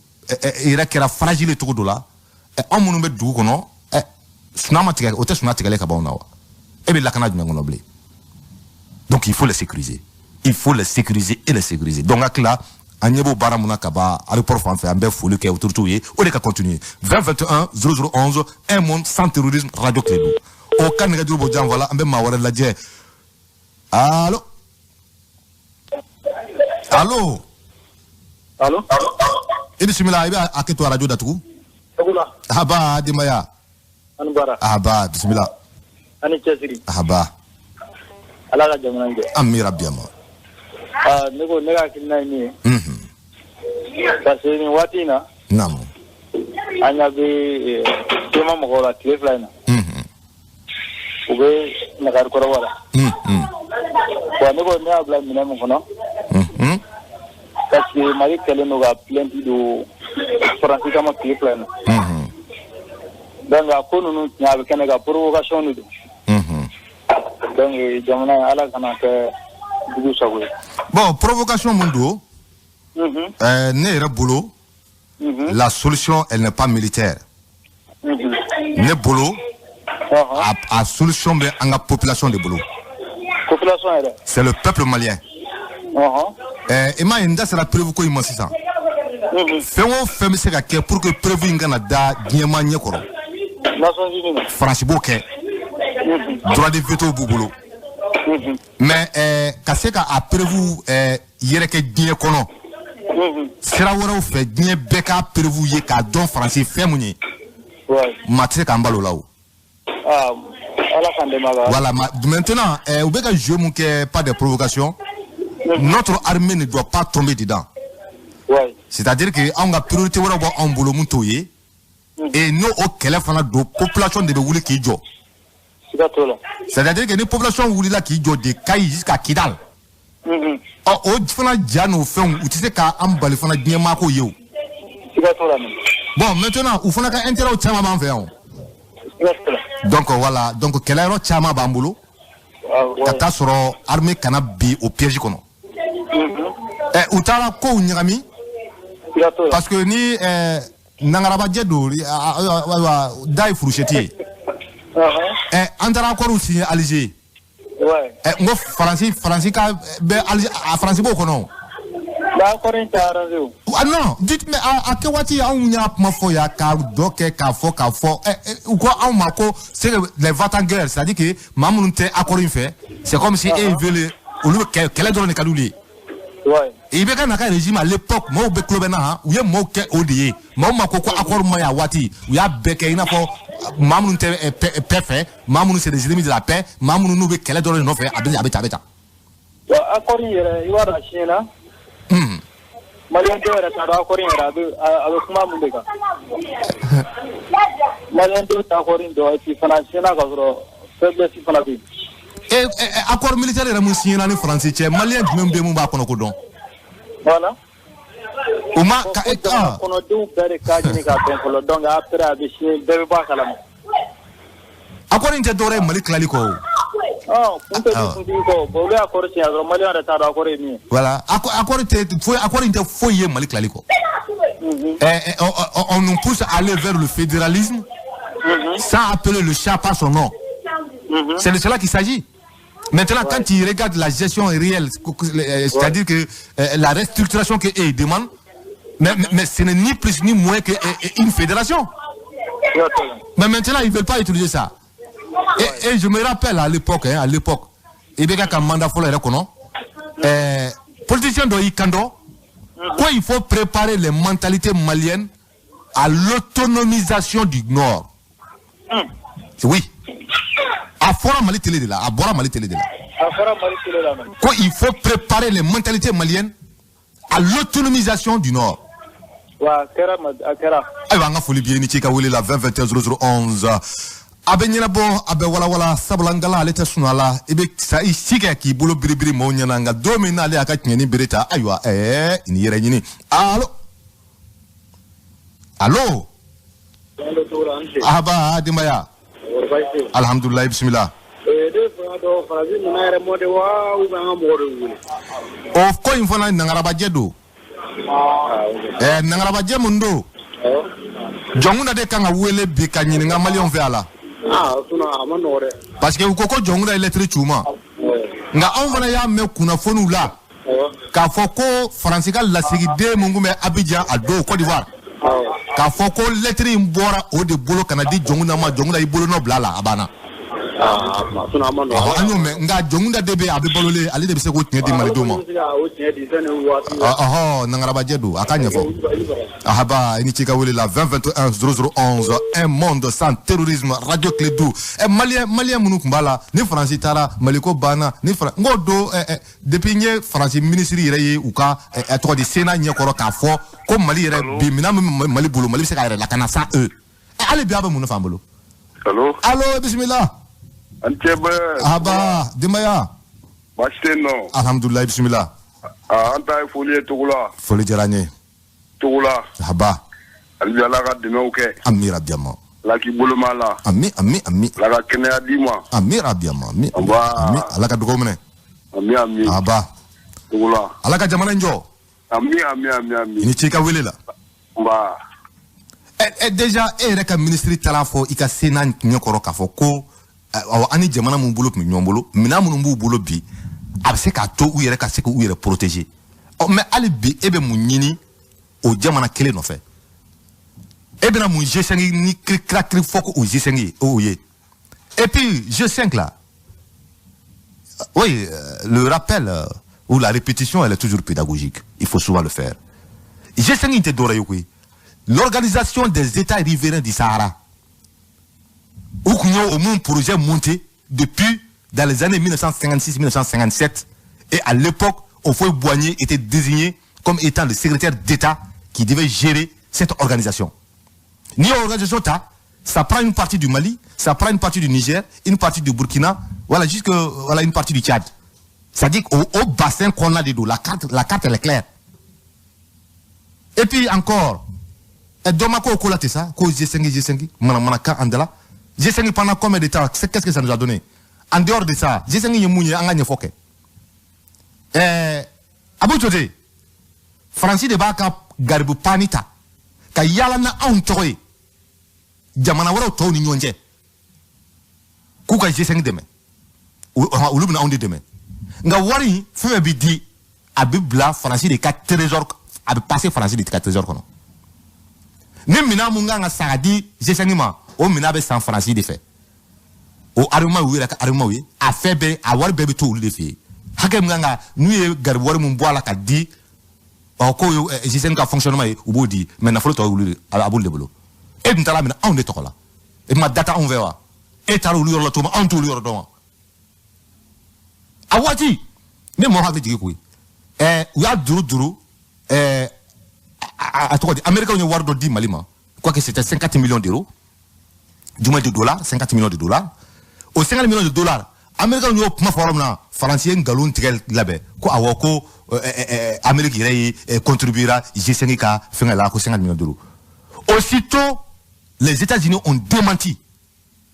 yɛrɛ kɛra fragile cogo dɔ la, anw minnu bɛ dugu kɔnɔ, suna ma tigɛ, o tɛ suna tigɛlen ka bɔ anw na wa? E bɛ lakana jumɛn kɔnɔ bilen? Donc il faut les sécuriser, il faut les sécuriser et les sécuriser. Donc hakili la, an ɲɛ b'o baara mun na ka ban aéroport fan fɛ, an bɛ foli kɛ autorités ye, o de ka continuer. 20 21 00 11, un monde sans terrorisme, radio Kledu. O ka nɛgɛjuru bɔ jan, voilà, an bɛ maa wɛrɛ lajɛ. Allo, allo.
Allo.
I bisimila, i bɛ a kɛ to arajo datugu.
Togola.
Aba denbaya.
Ani baara.
Aba bisimila.
Ani cɛsiri.
Aba.
Ala ka jamana jɛ.
Ami rabi ama.
Aa, ne ko ne ka hakilina ye min ye. Parce que nin waati in na.
Naamu.
An ɲɛ bɛ CMA mɔgɔw la tile 2 in na. U bɛ nagarikɔrɔba la. Bon, ne ko ne y'a bila minɛn min kɔnɔ, parce que Mali kɛlen don ka plainte don Faransi kama tile 2 in na. Donc a ko ninnu tiɲɛ a bɛ kɛnɛ kan, provocation de don. Donc jamana in, Ala kana kɛ jugu sago ye.
Bon, provocation mun don? Ne yɛrɛ bolo, la solution, elle n'est pas militaire. Ne bolo, a solution bɛ an ka population de bolo.
Population yɛrɛ.
C'est le peuple malien. I m'a ye, n da sera preuve ko in ma sisan. Fɛn o fɛn bɛ se ka kɛ pour que preuve in kana da diɲɛmaa ɲɛ kɔrɔ,
Nations Unies.
Faransi b'o kɛ. Droit de veto b'u bolo. Mais ka se ka a preuve yɛrɛkɛ diɲɛ kɔnɔ sira wɛrɛw fɛ, diɲɛ bɛɛ k'a preuve ye k'a dɔn Faransi fɛn mun ye, maa tɛ se k'an balo o la o.
Ah, Ala k'an dɛmɛ a la.
Voilà, maintenant, u bɛ ka jeu mun kɛ, pas de provocation. Notre armée ne doit pas tomber dedans. C'est-à-dire que anw ka priorité wɛrɛw b'anw bolo mun t'o ye. Et n'o o kɛlɛ fana don, population de bɛ wuli k'i jɔ.
Siga t'o la.
C'est-à-dire que ni population wulila k'i jɔ de Kayi jusqu'à Kidal, ɔ, o fana ja n'o fɛnw, u tɛ se k'an bali fana diɲɛmaa ko ye o.
Siga t'o la mɛ.
Bon, maintenant, u fana ka intérêt caman b'an fɛ yan o.
Siga t'o la.
Donc voilà, donc kɛlɛyɔrɔ caman b'an bolo ka taa sɔrɔ armée kana bin o piège kɔnɔ. U taara kow ɲagami.
Siga t'o la.
Parce que ni nangarabajɛ don, ayiwa, da ye fourchette ye. An taara accord signé Alger. N ko Faransi ka bɛ Alger, a Faransi b'o kɔnɔ o.
L'accord in tɛ arrangé o.
Ah non, dites, mais a kɛ waati, anw y'a kuma fɔ yan k'a dɔ kɛ k'a fɔ u ko anw ma ko c'est que les va-t-en-guerre, c'est-à-dire que maa minnu tɛ accord in fɛ, c'est comme si e veulent, olu bɛ kɛlɛ dɔrɔn de ka d'olu ye. I bɛ ka na ka régime à l'époque, maaw bɛ tulo bɛ na han, u ye maaw kɛ o de ye. Maaw ma ko accord ma ɲi a waati, u y'a bɛɛ kɛ i n'a fɔ maa minnu tɛ paix fɛ, maa minnu c'est des ennemis de la paix, maa minnu n'u bɛ kɛlɛ dɔrɔn de nɔfɛ, a bɛ a bɛ tan, a bɛ tan.
Bon, accord in yɛrɛ, i b'a dɔn a signé na. Maliyɛn dɔw yɛrɛ t'a dɔn accord in yɛrɛ a bɛ kuma mun de kan. Maliyɛn dɔw t'a accord in dɔn, et puis fana a signé na ka sɔrɔ faiblesse fana bɛ yen.
Accord militaire yɛrɛ mun signé na ni Faransi cɛ, maliyɛn jumɛn bɛ yen mun b'a kɔnɔ ko dɔn?
Voilà.
O ma
Bon,
ka
fo jamana kɔnɔdenw bɛɛ de k'a ɲini k'a dɔn fɔlɔ, donc après a bɛ signé, bɛɛ bɛ bɔ a kalama.
Accord in tɛ dɔwɛrɛ ye Mali tilali kɔ o.
Ɔ, kun tɛ di kuntigi kɔ. Bon, olu ye accord signé dɔrɔn, maliyɛn yɛrɛ t'a dɔn accord ye min ye.
Voilà, accord tɛ foyi, accord in tɛ foyi ye Mali tilali kɔ. On nous pousse à aller vers le fédéralisme sans appeler le chat par son nom. C'est de cela qu'il s'agit. Maintenant, quand tu regardes la gestion réelle, c'est-à-dire que la restructuration qu'ils demandent, mais ce n'est ni plus ni moins qu'une fédération.
Siga t'o la.
Mais maintenant, ils ne veulent pas utiliser ça. Et je me rappelle à l'époque, hein, à l'époque, IBK ka mandat fɔlɔ yɛrɛ kɔnɔ, politicien dɔ y'i kanto ko il faut préparer les mentalités maliennes à l'autonomisation du Nord. Oui. A fɔra Mali télé de la, a bɔra Mali télé de la.
A fɔra Mali télé la mɛ.
Ko il faut préparer les mentalités maliennes à l'autonomisation du Nord.
Wa a kɛra a kɛra.
Ayiwa, an ka foli b'i ye, ni ce ka wele la. 20 21 00 11, a bɛ ɲɛnabɔ, a bɛ walawala, sabula n gala ale tɛ sunɔgɔ la. I bɛ sa i si kɛ k'i bolo biribiri maaw ɲɛna, nka don min n'ale y'a ka tiɲɛni bere ta, ayiwa, nin yɛrɛ ɲini. Allo, allo. Ahaba denbaya, alhamdulilayi, bisimila.
Ne fana dɔn Faransi nana yɛrɛ mɔ de wa, ou bien an ka mɔgɔ de wele?
O ko in fana, nangarabajɛ don. Nangarabajɛ mun don? Jɔnkunda de kan ka wele bi ka ɲininka maliyɛnw fɛ a la.
Ah, sinon a ma nɔgɔ dɛ.
Parce que u ko ko Jɔnkunda ye lettre ci u ma, nka anw fana y'a mɛn kunnafoniw la k'a fɔ ko Faransi ka lasigiden mun tun bɛ Abidjan a don, Côte d'Ivoire, k'a fɔ ko lettre in bɔra o de bolo ka na di Jɔnkunda ma. Jɔnkunda y'i bolonɔ bila a la, a banna.
Ah, sinon a ma nɔgɔ.
Ɔhɔ, an y'o mɛn, nka Jɔnkunda de bɛ a bɛ balolen, ale de bɛ se k'o tiɲɛ di malidenw ma.
O tiɲɛ di sani waati.
Ɔhɔ, nangarabajɛ don, a k'a ɲɛfɔ. Ahaba, i ni ce ka wele la. 20 21 00 11. Un monde sans terrorisme, radio Kledu. Maliyɛn minnu tun b'a la ni Faransi taara, Maliko banna ni Fara n k'o don. Depuis n ye Faransi minisiri yɛrɛ ye u ka tɔgɔ di, Sénat ɲɛkɔrɔ, k'a fɔ ko Mali yɛrɛ bi, minɛn min bɛ Mali bolo, Mali bɛ se k'a yɛrɛ lakana sans eux. Hali bi a bɛ mun de f'an bolo?
Allo.
Allo, bisimila.
An cɛ bɛ.
Aba, denbaya.
Baasi tɛ yen nɔ.
Alhamdulilayi, bisimila.
An ta ye foli ye Togola.
Foli diyara n ye.
Togola.
Aba.
Hali bi Ala ka dɛmɛw kɛ.
Ami rabi ama.
Ala k'i bolo mɛn a la.
Ami ami ami.
Ala ka kɛnɛya d'i ma.
Ami rabi ama. Ami ami. Ala ka dugawu minɛ.
Ami ami.
Aba.
Togola.
Ala ka jamana in jɔ.
Ami ami ami ami.
I ni ce i ka wele la.
Nba.
Déjà e yɛrɛ ka ministre taara fɔ i ka Sénat ɲɛkɔrɔ k'a fɔ ko awɔ an ni jamana mun bolo tun bɛ ɲɔgɔn bolo, minɛn minnu b'u bolo bi, a bɛ se k'a to u yɛrɛ ka se k'u yɛrɛ protéger. Ɔ mais hali bi e bɛ mun ɲini o jamana kelen nɔfɛ? E bɛna mun G5 ni kirakiri fɔ ko o G5 ye o ye? Et puis G5 là, oui, le rappel ou la répétition, elle est toujours pédagogique. Il faut souvent le faire. G5 in tɛ dɔwɛrɛ ye koyi. L'organisation des États riverains du Sahara. U tun ye o mun projet monté depuis dans les années 1956-1957. Et à l'époque, Houphouët-Boigny était désigné comme étant le secrétaire d'État qui devait gérer cette organisation. Ni organisation ta, ça prend une partie du Mali, ça prend une partie du Niger, une partie du Burkina, voilà, jusque, voilà, une partie du Tchad. C'est-à-dire qu'au au bassin qu'on a de dos, la carte elle est claire. Et puis encore, Domako Kola c'est ça, ko G5 G5, manaka andala. G5 pendant combien de temps, qu'est-ce que ça nous a donné? En dehors de ça, G5 yemounye anga nyefoke. Abou Tode, Francis de Baka Garibou Panita, ka yala na anw tɔgɔ ye jamana wɛrɛw tɔw ni ɲɔgɔn cɛ k'u ka G5 dɛmɛ, olu bɛna anw de dɛmɛ. Nka wari in fɛn fɛn bɛ di, a bɛ bila Faransi de ka trésor, a bɛ passer Faransi de ka trésor kɔnɔ. Ni minɛn mun kan ka san ka di G5 ma, o minɛn bɛ san Faransi de fɛ. O armement y'u yɛrɛ ka armement ye, a fɛn bɛɛ, a wari bɛɛ bɛ to olu de fɛ yen. Hakɛ min kan ka, n'u ye garibu wari mun bɔ a la ka di, ɔ k'o ye G5 ka fonctionnement ye, u b'o di, mais nafolo tɔ olu de, a b'olu de bolo. E dun taara minɛ anw de tɔgɔ la. E ma data anw fɛ wa? E taara olu yɔrɔ la cogo min, anw t'olu yɔrɔ dɔn wa? A waati, ne mɔgɔ hakili jigin koyi. U y'a duru duru, a tɔgɔ di, Américains ye wari dɔ di Mali ma, quoique c'était 50 millions d'euros, du moins de dollars, 50 millions de dollars. O 50 millions de dollars, Américains y'o kuma fɔ yɔrɔ min na, Faransi ye nkalon tigɛ labɛn ko awɔ ko Amérique yɛrɛ ye contribuera G5 ka fɛngɛ la ko 50 millions d'euros. Aussitôt, les États-Unis ont démenti.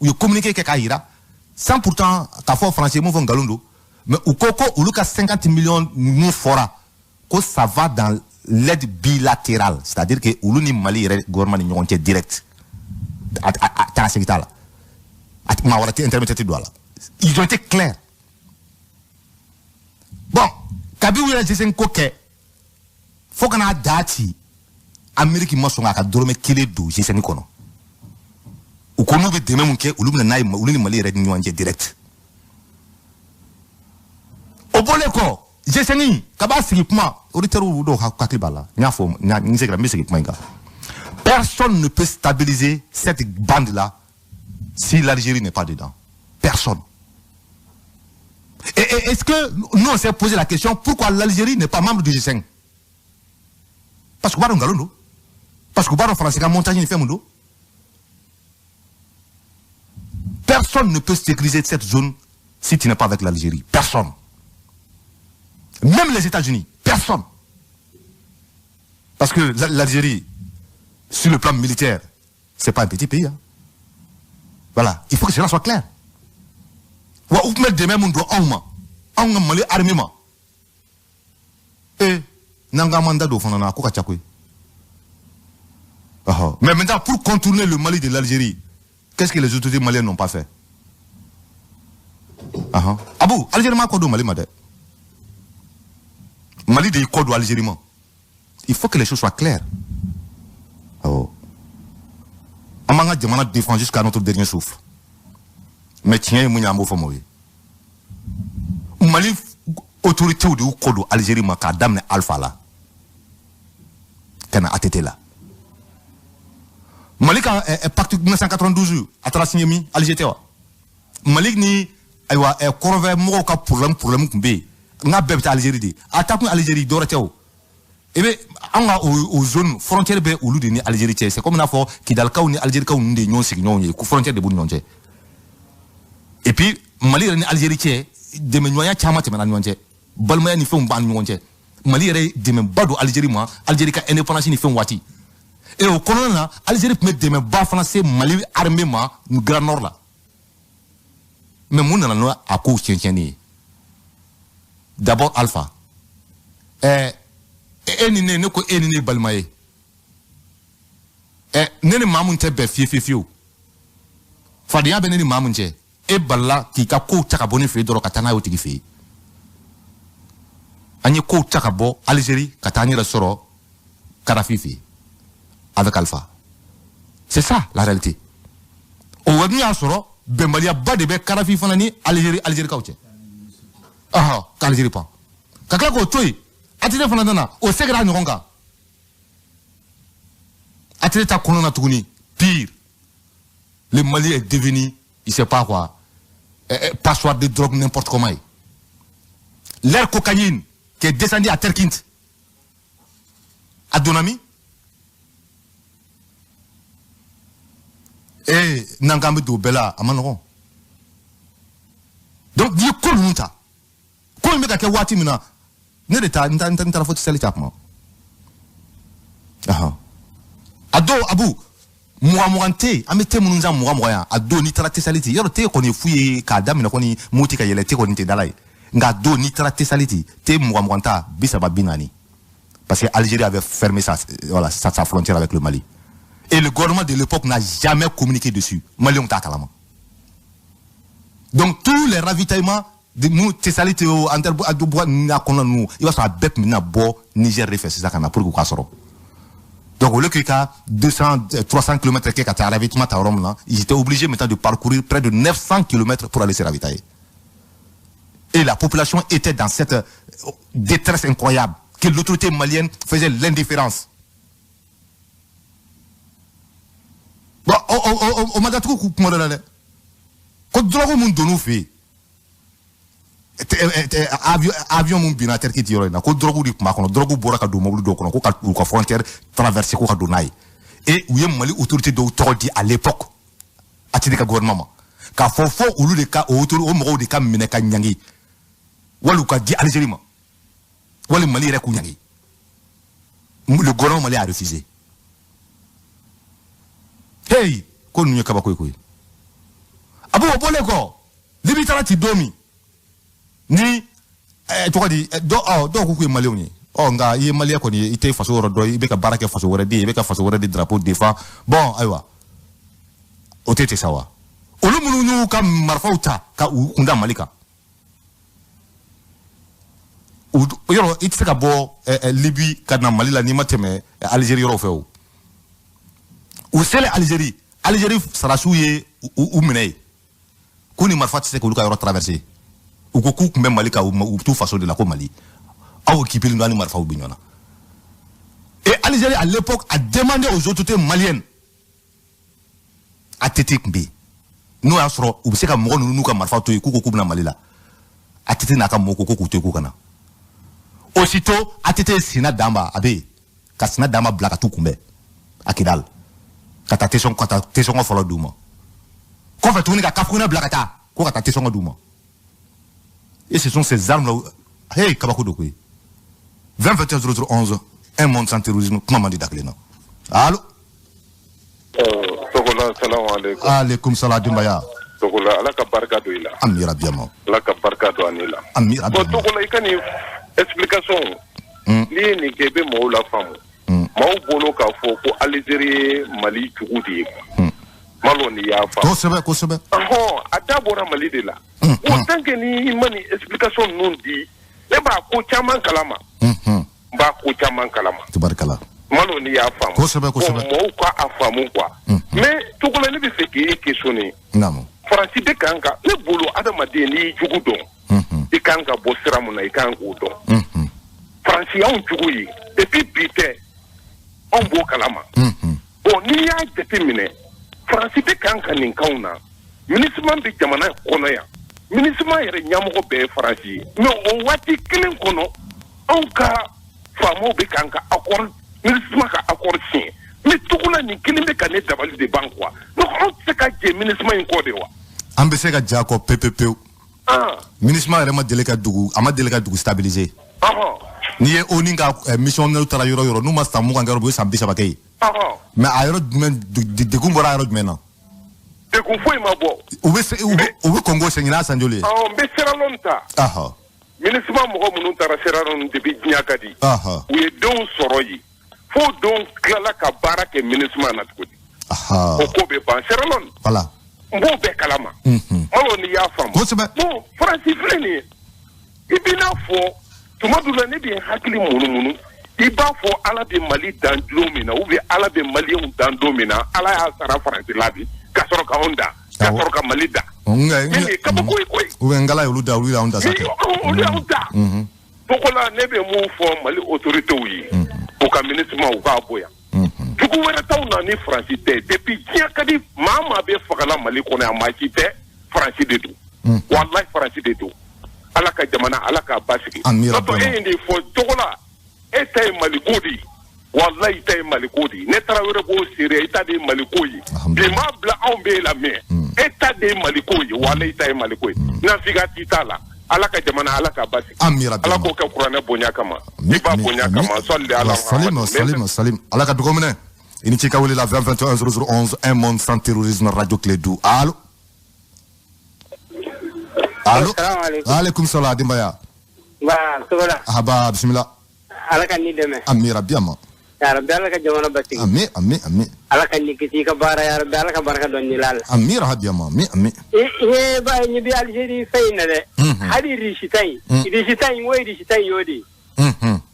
U ye communiqué kɛ k'a yira, sans pourtant k'a fɔ Faransi ye mun fɔ nkalon don, mais u ko ko olu ka 50 millions mun fɔra ko ça va dans l'aide bilatérale, c'est-à-dire que olu ni Mali yɛrɛ gouvernement ni ɲɔgɔn cɛ direct. A segin t'a la. Maa wɛrɛ tɛ intermédiaire tɛ don a la. Ils ont été clairs. Bon, kabi u yɛrɛ G5 ko kɛ fo ka n'a da ci, Amérique ma sɔn k'a ka dɔrɔmɛ kelen don G5 kɔnɔ. U ko n'u bɛ dɛmɛ mun kɛ, olu bɛna n'a ye olu ni Mali yɛrɛ ni ɲɔgɔn cɛ direct. O bɔlen kɔ, G5 kaba sigi kuma, auditeurs dɔw hakili b'a la. N y'a fɔ, n seginna, n bɛ segin kuma in kan. Personne ne peut stabiliser cette bande-là si l'Algérie n'est pas dedans. Personne. Et est-ce que nous on s'est posé la question pourquoi l'Algérie n'est pas membre du G5? Parce que b'a dɔn nkalon don. Parce que b'a dɔn Faransi ka montage ni fɛn mun don. Personne ne peut sécuriser cette zone si tu n'es pas avec l'Algérie. Personne. Même les États-Unis. Personne. Parce que l'Algérie, sur le plan militaire, c'est pas un petit pays. Hein. Voilà. Il faut que cela soit clair. Wa u tun bɛ dɛmɛ mun don anw ma, anw ka Mali armée ma. N'an k'an m'an da don o fana na, a ko ka ca koyi. Mais maintenant, pour contourner le Mali de l'Algérie, qu'est-ce que les autorités maliennes n'ont pas fait? Abou, Algérie m'a kɔ don Mali ma dɛ. Mali de y'i kɔ don Algérie ma. Il faut que les choses soient claires. Awɔ. An b'an ka jamana défendre jusqu'à notre dernier souffle. Mais tiɲɛ ye mun ye, an b'o fɔ maaw ye. Mali autorités de y'u kɔ don Algérie ma k'a daminɛ Alpha la ka na ATT la. Mali ka pacte 1992 a taara signé min, Alger tɛ wa? Mali ni ayiwa kɔrɔnfɛ mɔgɔw ka problème tun bɛ yen, n k'a bɛɛ bɛ taa Algérie de. A taa kun Algérie dɔwɛrɛ tɛ o. I bɛ an ka o zone frontière bɛ olu de ni Algérie cɛ. C'est comme n'a fɔ Kidalikaw ni Algérikaw ninnu de ye ɲɔgɔn sigiɲɔgɔnw ye, ko frontière de b'u ni ɲɔgɔn cɛ. Et puis Mali yɛrɛ ni Algérie cɛ, dɛmɛɲɔgɔnya caman tɛmɛna ni ɲɔgɔn cɛ, balimaya ni fɛnw b'an ni ɲɔgɔn cɛ. Mali yɛrɛ ye dɛmɛba don Algérie ma, Algérie ka indépendance ni fɛnw waati. Et o kɔnɔna na, Algérie tun bɛ dɛmɛba fana se Mali armée ma Grand Nord la. Mais mun nana n'o a kow tiɲɛ ye? D'abord Alpha, e ni ne, ne ko e ni ne balima ye, ne ni maa mun tɛ bɛn fiye fiye fiyewu, fadenya bɛ ne ni maa mun cɛ, e balila k'i ka kow ta ka bɔ ne fɛ yen dɔrɔn ka taa n'a ye o tigi fɛ yen. An ye kow ta ka bɔ Algérie ka taa an yɛrɛ sɔrɔ Kadhafi fɛ yen avec Alpha. C'est ça la réalité. O waati y'a sɔrɔ bɛnbaliyaba de bɛ Kadhafi fana ni Algérie, Algérikaw cɛ. Ɔhɔ, k'Algérie pan ka tila k'o to yen, ATT fana nana o seginna ɲɔgɔn kan. ATT ta kɔnɔna na tuguni, pire, le Mali est devenu, il sait pas quoi, passoire de drogue n'importe comment. L'air cocaïne qui est descendu à Terkint, à Donami, et n'an k'an bɛ don o bɛɛ la, a ma nɔgɔn. Donc n'i ye ko ninnu ta, ko in bɛ ka kɛ waati min na, ne de ta n taara fo sali ta kuma. A dɔw abu 20 te, an bɛ te minnu san 20 yan, a don n'i taara Tesaliti, yɔrɔ te kɔni ye fu ye k'a daminɛ kɔni Moti ka yɛlɛ, te kɔni tɛ dala ye. Nka a don n'i taara Tesaliti, te 20 ta 30 40, parce que Algérie avait fermé sa, voilà, sa frontière avec le Mali. Et le gouvernement de l'époque n'a jamais communiqué dessus. Maliens t'a kalama. Donc tous les ravitaillements de nous Tesaliti o Interbois n'a kɔnɔ ninnu, i b'a sɔrɔ a bɛɛ tun bɛna bɔ Niger de fɛ sisan ka na pour que u k'a sɔrɔ. Donc au lieu qu'il y ait 200, 300 km kɛ ka taa ravitaillement ta yɔrɔ min na, ils étaient obligés maintenant de parcourir près de 900 km pour aller se ravitailler. Et la population était dans cette détresse incroyable que l'autorité malienne faisait l'indifférence. Bon, o ma datugu kuma dɔ la dɛ. Ko drogue mun donn'u fɛ yen, avion mun binna Terkiti yɔrɔ in na, ko drogue de tun b'a kɔnɔ, drogue bɔra ka don mobili dɔw kɔnɔ, ko ka u ka frontière traverser ko ka don n'a ye. Et u ye Mali autorité dɔw tɔgɔ di à l'époque ATT ka gouvernement ma, k'a fɔ fo olu de ka o mɔgɔw de ka minɛ ka ɲangi, wali u ka di Algérie ma, wali Mali yɛrɛ k'u ɲangi. Le gouvernement malien a refusé. Hey, ko ninnu ye kabako ye koyi. A b'o bɔlen kɔ, Libi taara ci don min ni tɔgɔ di, dɔw ko k'u ye maliyɛnw ye. Ɔ nka i ye maliyɛn kɔni ye, i tɛ faso yɔrɔ dɔn, i bɛ ka baara kɛ faso wɛrɛ de ye, i bɛ ka faso wɛrɛ de drapeau défend. Bon ayiwa, o tɛ ten sa wa. Olu minnu y'u ka marifaw ta ka u kun da Mali kan, yɔrɔ i tɛ se ka bɔ Libi ka na Mali la n'i ma tɛmɛ Algérie yɔrɔ fɛ o. U selen Algérie, Algérie sarasiw ye u minɛ yen, k'u ni marifa tɛ se k'olu ka yɔrɔ traverser. U ko k'u tun bɛ Mali kan, u t'u faso de la ko Mali. Aw équipé don, ni marifaw bɛ ɲɔgɔn na. Et Algérie à l'époque a demandé aux autorités maliennes, ATT tun bɛ yen, n'o y'a sɔrɔ u bɛ se ka mɔgɔ ninnu n'u ka marifa to yen, k'u ko k'u bɛna Mali la. ATT n'a ka mɔgɔw ko k'u to yen k'u ka na. Aussitôt ATT ye Sina Danba, a bɛ yen ka Sina Danba bila ka t'u kunbɛn a Kidal, ka taa tesɔngɔ fɔlɔ d'u ma. Kɔfɛ tuguni ka Kafukunɛ bila ka taa ko ka taa tesɔngɔ d'u ma. Et ce sont ces armes-là. Hey, kabako do koyi. 20 21 00 11, un monde sans terrorisme, kuma man di da kelen na. Allo.
Togola, salam alaikum.
Alaikum salam Denbaya.
Togola, Ala ka barika don i la.
Ami rabi ama.
Ala ka barika don ani la.
Ami rabi ama.
Bon, Togola, i ka nin explication. N'i ye nin kɛ, i bɛ mɔgɔw la faamu. Maaw bolo k'a fɔ ko Algérie ye Mali jugu de ye. Malo ni y'a faamu.
Kosɛbɛ, kosɛbɛ.
Ɔhɔn, a da bɔra Mali de la. Bon, tant que ni ma nin explication ninnu di, ne b'a ko caman kalama. N b'a ko caman kalama.
Tubarikala.
Malo ni y'a faamu.
Kosɛbɛ, kosɛbɛ.
Bon, mɔgɔw ka a faamu quoi. Mais Togola, ne bɛ fɛ k'e questionner.
Naamu.
Faransi bɛ kan ka ne bolo, adamaden n'i y'i jugu dɔn, i kan ka bɔ sira mun na, i kan k'o dɔn. Faransi y'anw jugu ye depuis bi tɛ, anw b'o kalama. Bon, n'i y'a jateminɛ, Faransi bɛ kan ka nin kanw na, MINUSMA bɛ jamana kɔnɔ yan, MINUSMA yɛrɛ ɲɛmɔgɔ bɛɛ ye Faransi ye. Mais o waati kelen kɔnɔ, anw ka faamaw faamaw bɛ k'an ka accord MINUSMA ka accord signé mais Togola nin kelen bɛ ka ne dabali de ban quoi. Donc anw tɛ se ka jɛ MINUSMA in kɔ de wa?
An bɛ se ka jɛ a kɔ pewu pewu. MINUSMA yɛrɛ ma deli ka dugu, a ma deli ka dugu stabiliser. N'i ye ONU ka missionnaire taara yɔrɔ yɔrɔ, n'u ma san 20 kɛ, u bɛ san 30 kɛ yen. Mais a yɔrɔ jumɛn degun bɔra yɔrɔ jumɛn na?
Degun foyi ma bɔ.
U bɛ Congo segin n'a san joli ye?
N bɛ Sierra Leone ta. MINUSMA mɔgɔ minnu taara Sierra Leone depuis diɲɛ ka di. U ye denw sɔrɔ yen. Fo denw tilala ka baara kɛ MINUSMA na tuguni. O ko bɛ ban Sierra Leone.
Voilà.
N b'o bɛɛ kalama. Malo n'i y'a faamu.
Kosɛbɛ.
Bon, Faransi filɛ nin ye. I b'i n'a fɔ tuma dɔ la ne bɛ n hakili munumunu. I b'a fɔ Ala bɛ Mali dan don min na ou bien Ala bɛ Maliyɛnw dan don min na, Ala y'a sara Faransi la bi ka sɔrɔ k'anw dan, ka sɔrɔ ka Mali dan. Mais nin kabako ye koyi.
Ou bien Ngala y'olu da, olu y'anw da sa kɛ.
Olu y'anw da. Togola ne bɛ mun fɔ Mali autorités ye, u ka MINUSMA u k'a bɔ yan. Jugu wɛrɛ t'anw na ni Faransi tɛ. Depuis diɲɛ ka di, maa maa bɛ fagala Mali kɔnɔ yan, maa si tɛ, Faransi de don. Walahi Faransi de don. Ala ka jamana, Ala k'a basigi. N'o tɛ e ye nin fɔ Togola, e ta ye Maliko de ye. Walahi i ta ye Maliko de ye. Ne taara wɛrɛ b'o seere, i ta de ye Maliko ye. Bi m'a bila anw b'e lamɛn. E ta de ye Maliko ye. Walahi i ta ye Maliko ye. Nafiga t'i ta la. Ala ka jamana, Ala k'a basigi. Ala k'o kɛ kuranɛ bonya kama. I b'a bonya kama. Sɔli ala.
Salim, salim, salim. Ala ka dugawu minɛ. I ni ce ka wele la 20 21 00 11, un monde sans terrorisme, Radio Clédou. Allo. Allo. Alaikum salam denbaya.
Ba, Togola.
Aba, bismillah.
Ala ka ni dɛmɛ.
Ami rabbi ama.
Ya Rabbi, Ala ka jamana basigi.
Ami, ami, ami.
Ala ka ni kisi ka baara, ya Rabbi, Ala ka barika don ni la.
Ami rabbi ama, ami, ami.
E ba ni bi Algérie fɛn in na dɛ. Hali Russie ta in. Russie ta in, o ye Russie ta in y'o de ye.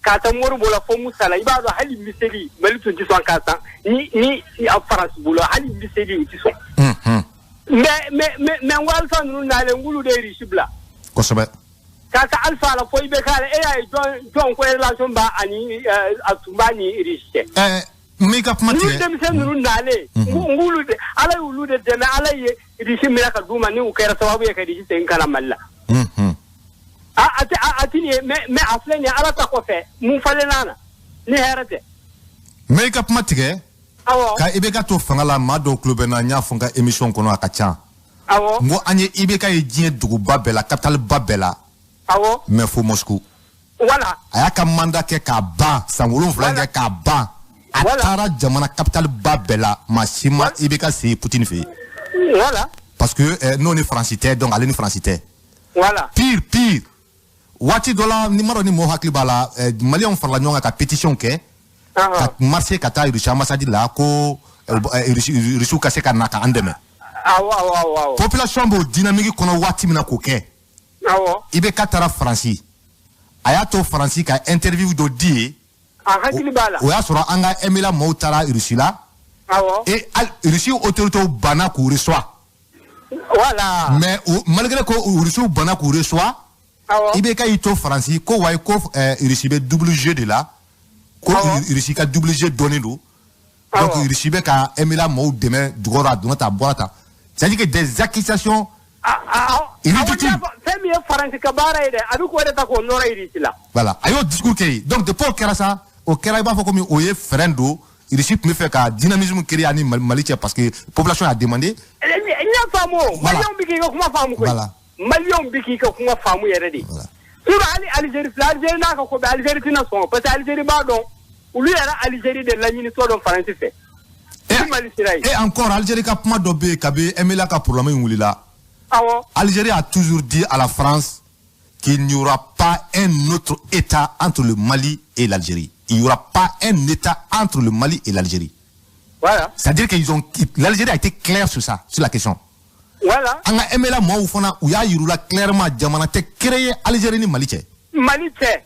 K'a ta Moribo la fo Musa la, i b'a dɔn hali miseli Mali tun tɛ sɔn k'a san ni a Faransi bolo, hali miseli u tɛ sɔn. Mais n ko Alpha ninnu nalen, n k'olu de ye Russie bila.
Kosɛbɛ.
K'a ta Alpha la fo i bɛ k'a la, e y'a ye jɔn ko relation b'a ani a tun b'a ni Russie cɛ.
N b'i ka kuma tigɛ.
Ninnu denmisɛn ninnu nalen, n k'olu de, Ala y'olu de dɛmɛ, Ala ye Russie minɛ ka d'u ma ni u kɛra sababu ye ka Russie segin ka na Mali la. A tɛ nin ye, mais a filɛ nin ye, Ala ta kɔfɛ mun falenna na ni hɛrɛ tɛ.
N b'i ka kuma tigɛ.
Awɔ.
Ka IBK to fanga la, maa dɔw tulo bɛ n na, n y'a fɔ n ka émission kɔnɔ, a ka ca.
Awɔ.
N ko an ye IBK ye diɲɛ duguba bɛɛ la, capitale ba bɛɛ la.
Awɔ.
Mais fo Moscou.
Voilà.
A y'a ka mandat kɛ k'a ban, san 7 kɛ k'a ban. A taara jamana capitale ba bɛɛ la, maa si ma IBK se Poutine fɛ yen.
Voilà.
Parce que n'o ni Faransi tɛ, donc ale ni Faransi tɛ.
Voilà.
Pire, pire. Waati dɔ la, ni ma dɔn ni mɔgɔ hakili b'a la, Maliyɛnw farala ɲɔgɔn kan ka pétition kɛ. Ka marcher ka taa Russie ambassade la ko Russiw ka se ka na k'an dɛmɛ.
Awɔ, awɔ, awɔ.
Population b'o dynamique kɔnɔ waati min na k'o kɛ.
Awɔ.
IBK taara Faransi. A y'a to Faransi ka interview dɔ di yen.
A hakili b'a la.
O y'a sɔrɔ an ka MLA maaw taara Russie la.
Awɔ.
Et Russie autorités banna k'u reçoit.
Voilà.
Mais malgré que Russiw banna k'u reçoit.
Awɔ.
IBK y'i to Faransi ko wayi ko Russie bɛ double jeu de la. Ko Russie ka double jeu dɔnnen don. Donc Russie bɛ ka MLA maaw dɛmɛ jukɔrɔ, a donna tan, a bɔra tan. C'est-à-dire que des accusations illégitimes.
Fɛn min ye Faransi ka baara ye dɛ, a bɛ k'o de ta k'o nɔrɔ Russie la.
Voilà, a y'o discours kɛ yen. Donc depuis o kɛra sa, o kɛra i b'a fɔ komi o ye frein don. Russie tun bɛ fɛ ka dynamisme créer ani Mali cɛ parce que population a demandé.
N y'a faamu o. Maliyɛnw bɛ k'i ka kuma faamu koyi. Maliyɛnw bɛ k'i ka kuma faamu yɛrɛ de. Sinon hali Algérie filɛ, Algérie n'a ka ko bɛɛ, Algérie tɛna sɔn parce que Algérie b'a dɔn olu yɛrɛ Algérie de laɲinitɔ dɔn Faransi fɛ. Ni Mali sera yen.
Et encore Algérie ka kuma dɔ bɛ yen kabi MLA ka problème in wulila.
Awɔ.
Algérie a toujours dit à la France qu'il n'y aura pas un autre État entre le Mali et l'Algérie. Il n'y aura pas un État entre le Mali et l'Algérie.
Voilà.
C'est-à-dire qu'ils ont, l'Algérie a été claire sur ça, sur la question.
Voilà.
An ka MLA maaw fana u y'a yir'u la clairement jamana tɛ créer Algérie ni Mali cɛ.
Mali cɛ.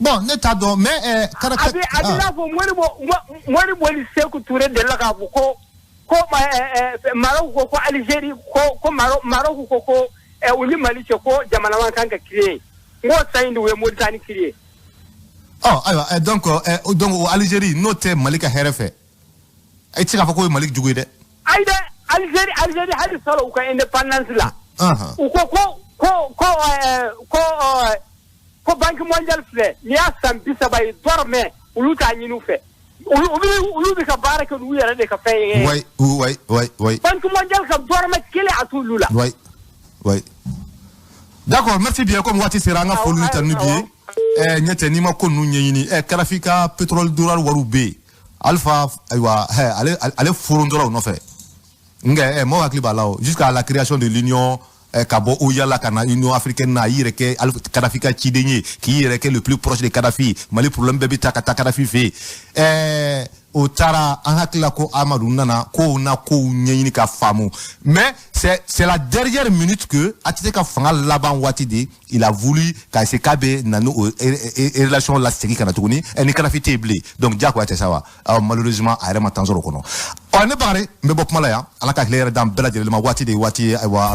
Bon, ne t'a dɔn mais.
A bɛ n'a fɔ Moribo ni Sékou Touré delila k'a fɔ ko Maroc ko Algérie ko Maroc ko u ni Mali cɛ ko jamana man kan ka créer. N k'o san in de u ye Mauritanie créer.
Ɔ ayiwa, donc o Algérie n'o tɛ Mali ka hɛrɛ fɛ, e tɛ se k'a fɔ k'o ye Mali jugu ye dɛ.
Ayi dɛ, Algérie hali sɔrɔ u ka indépendance la. U ko ko ko ko ko ko Ko Banque mondiale filɛ, n'i y'a san 30 ye, dɔrɔmɛ olu t'a ɲini u fɛ. Olu bɛ ka baara kɛ n'u yɛrɛ de ka fɛn ye.
Oui.
Banque mondiale ka dɔrɔmɛ kelen a t'olu la.
Oui. D'accord, merci bien. Comme waati sera, an ka foli ni tanuni b'i ye. Ɲɛ tɛ n'i ma ko ninnu ɲɛɲini. Kadafi ka pétrole dollar wariw bɛ yen. Alpha, ayiwa, ale forontɔla o nɔfɛ. Nka mɔgɔw hakili b'a la o. Jusqu'à la création de l'Union, ka bɔ OUA la ka na Union africaine na, a y'i yɛrɛ kɛ Kadafi ka ciden ye, k'i yɛrɛ kɛ le plus proche de Kadafi. Mali problème bɛɛ bɛ taa ka taa Kadafi fɛ yen. O taara, an hakili la ko Amadu nana kow na kow ɲɛɲini ka faamu, mais c'est la dernière minute que ATT ka fanga laban waati de, il a voulu ka essayer k'a bɛ na n'o relation la segin ka na tuguni ni Kadafi tɛ yen bilen. Donc diyagoya tɛ sa wa. Malheureusement, a yɛrɛ ma temps sɔrɔ o kɔnɔ. Ɔ, ne Bakari, n bɛ bɔ kuma la yan. Ala ka tile yɛrɛ d'an bɛɛ lajɛlen ma. Waati de ye waati ye, ayiwa.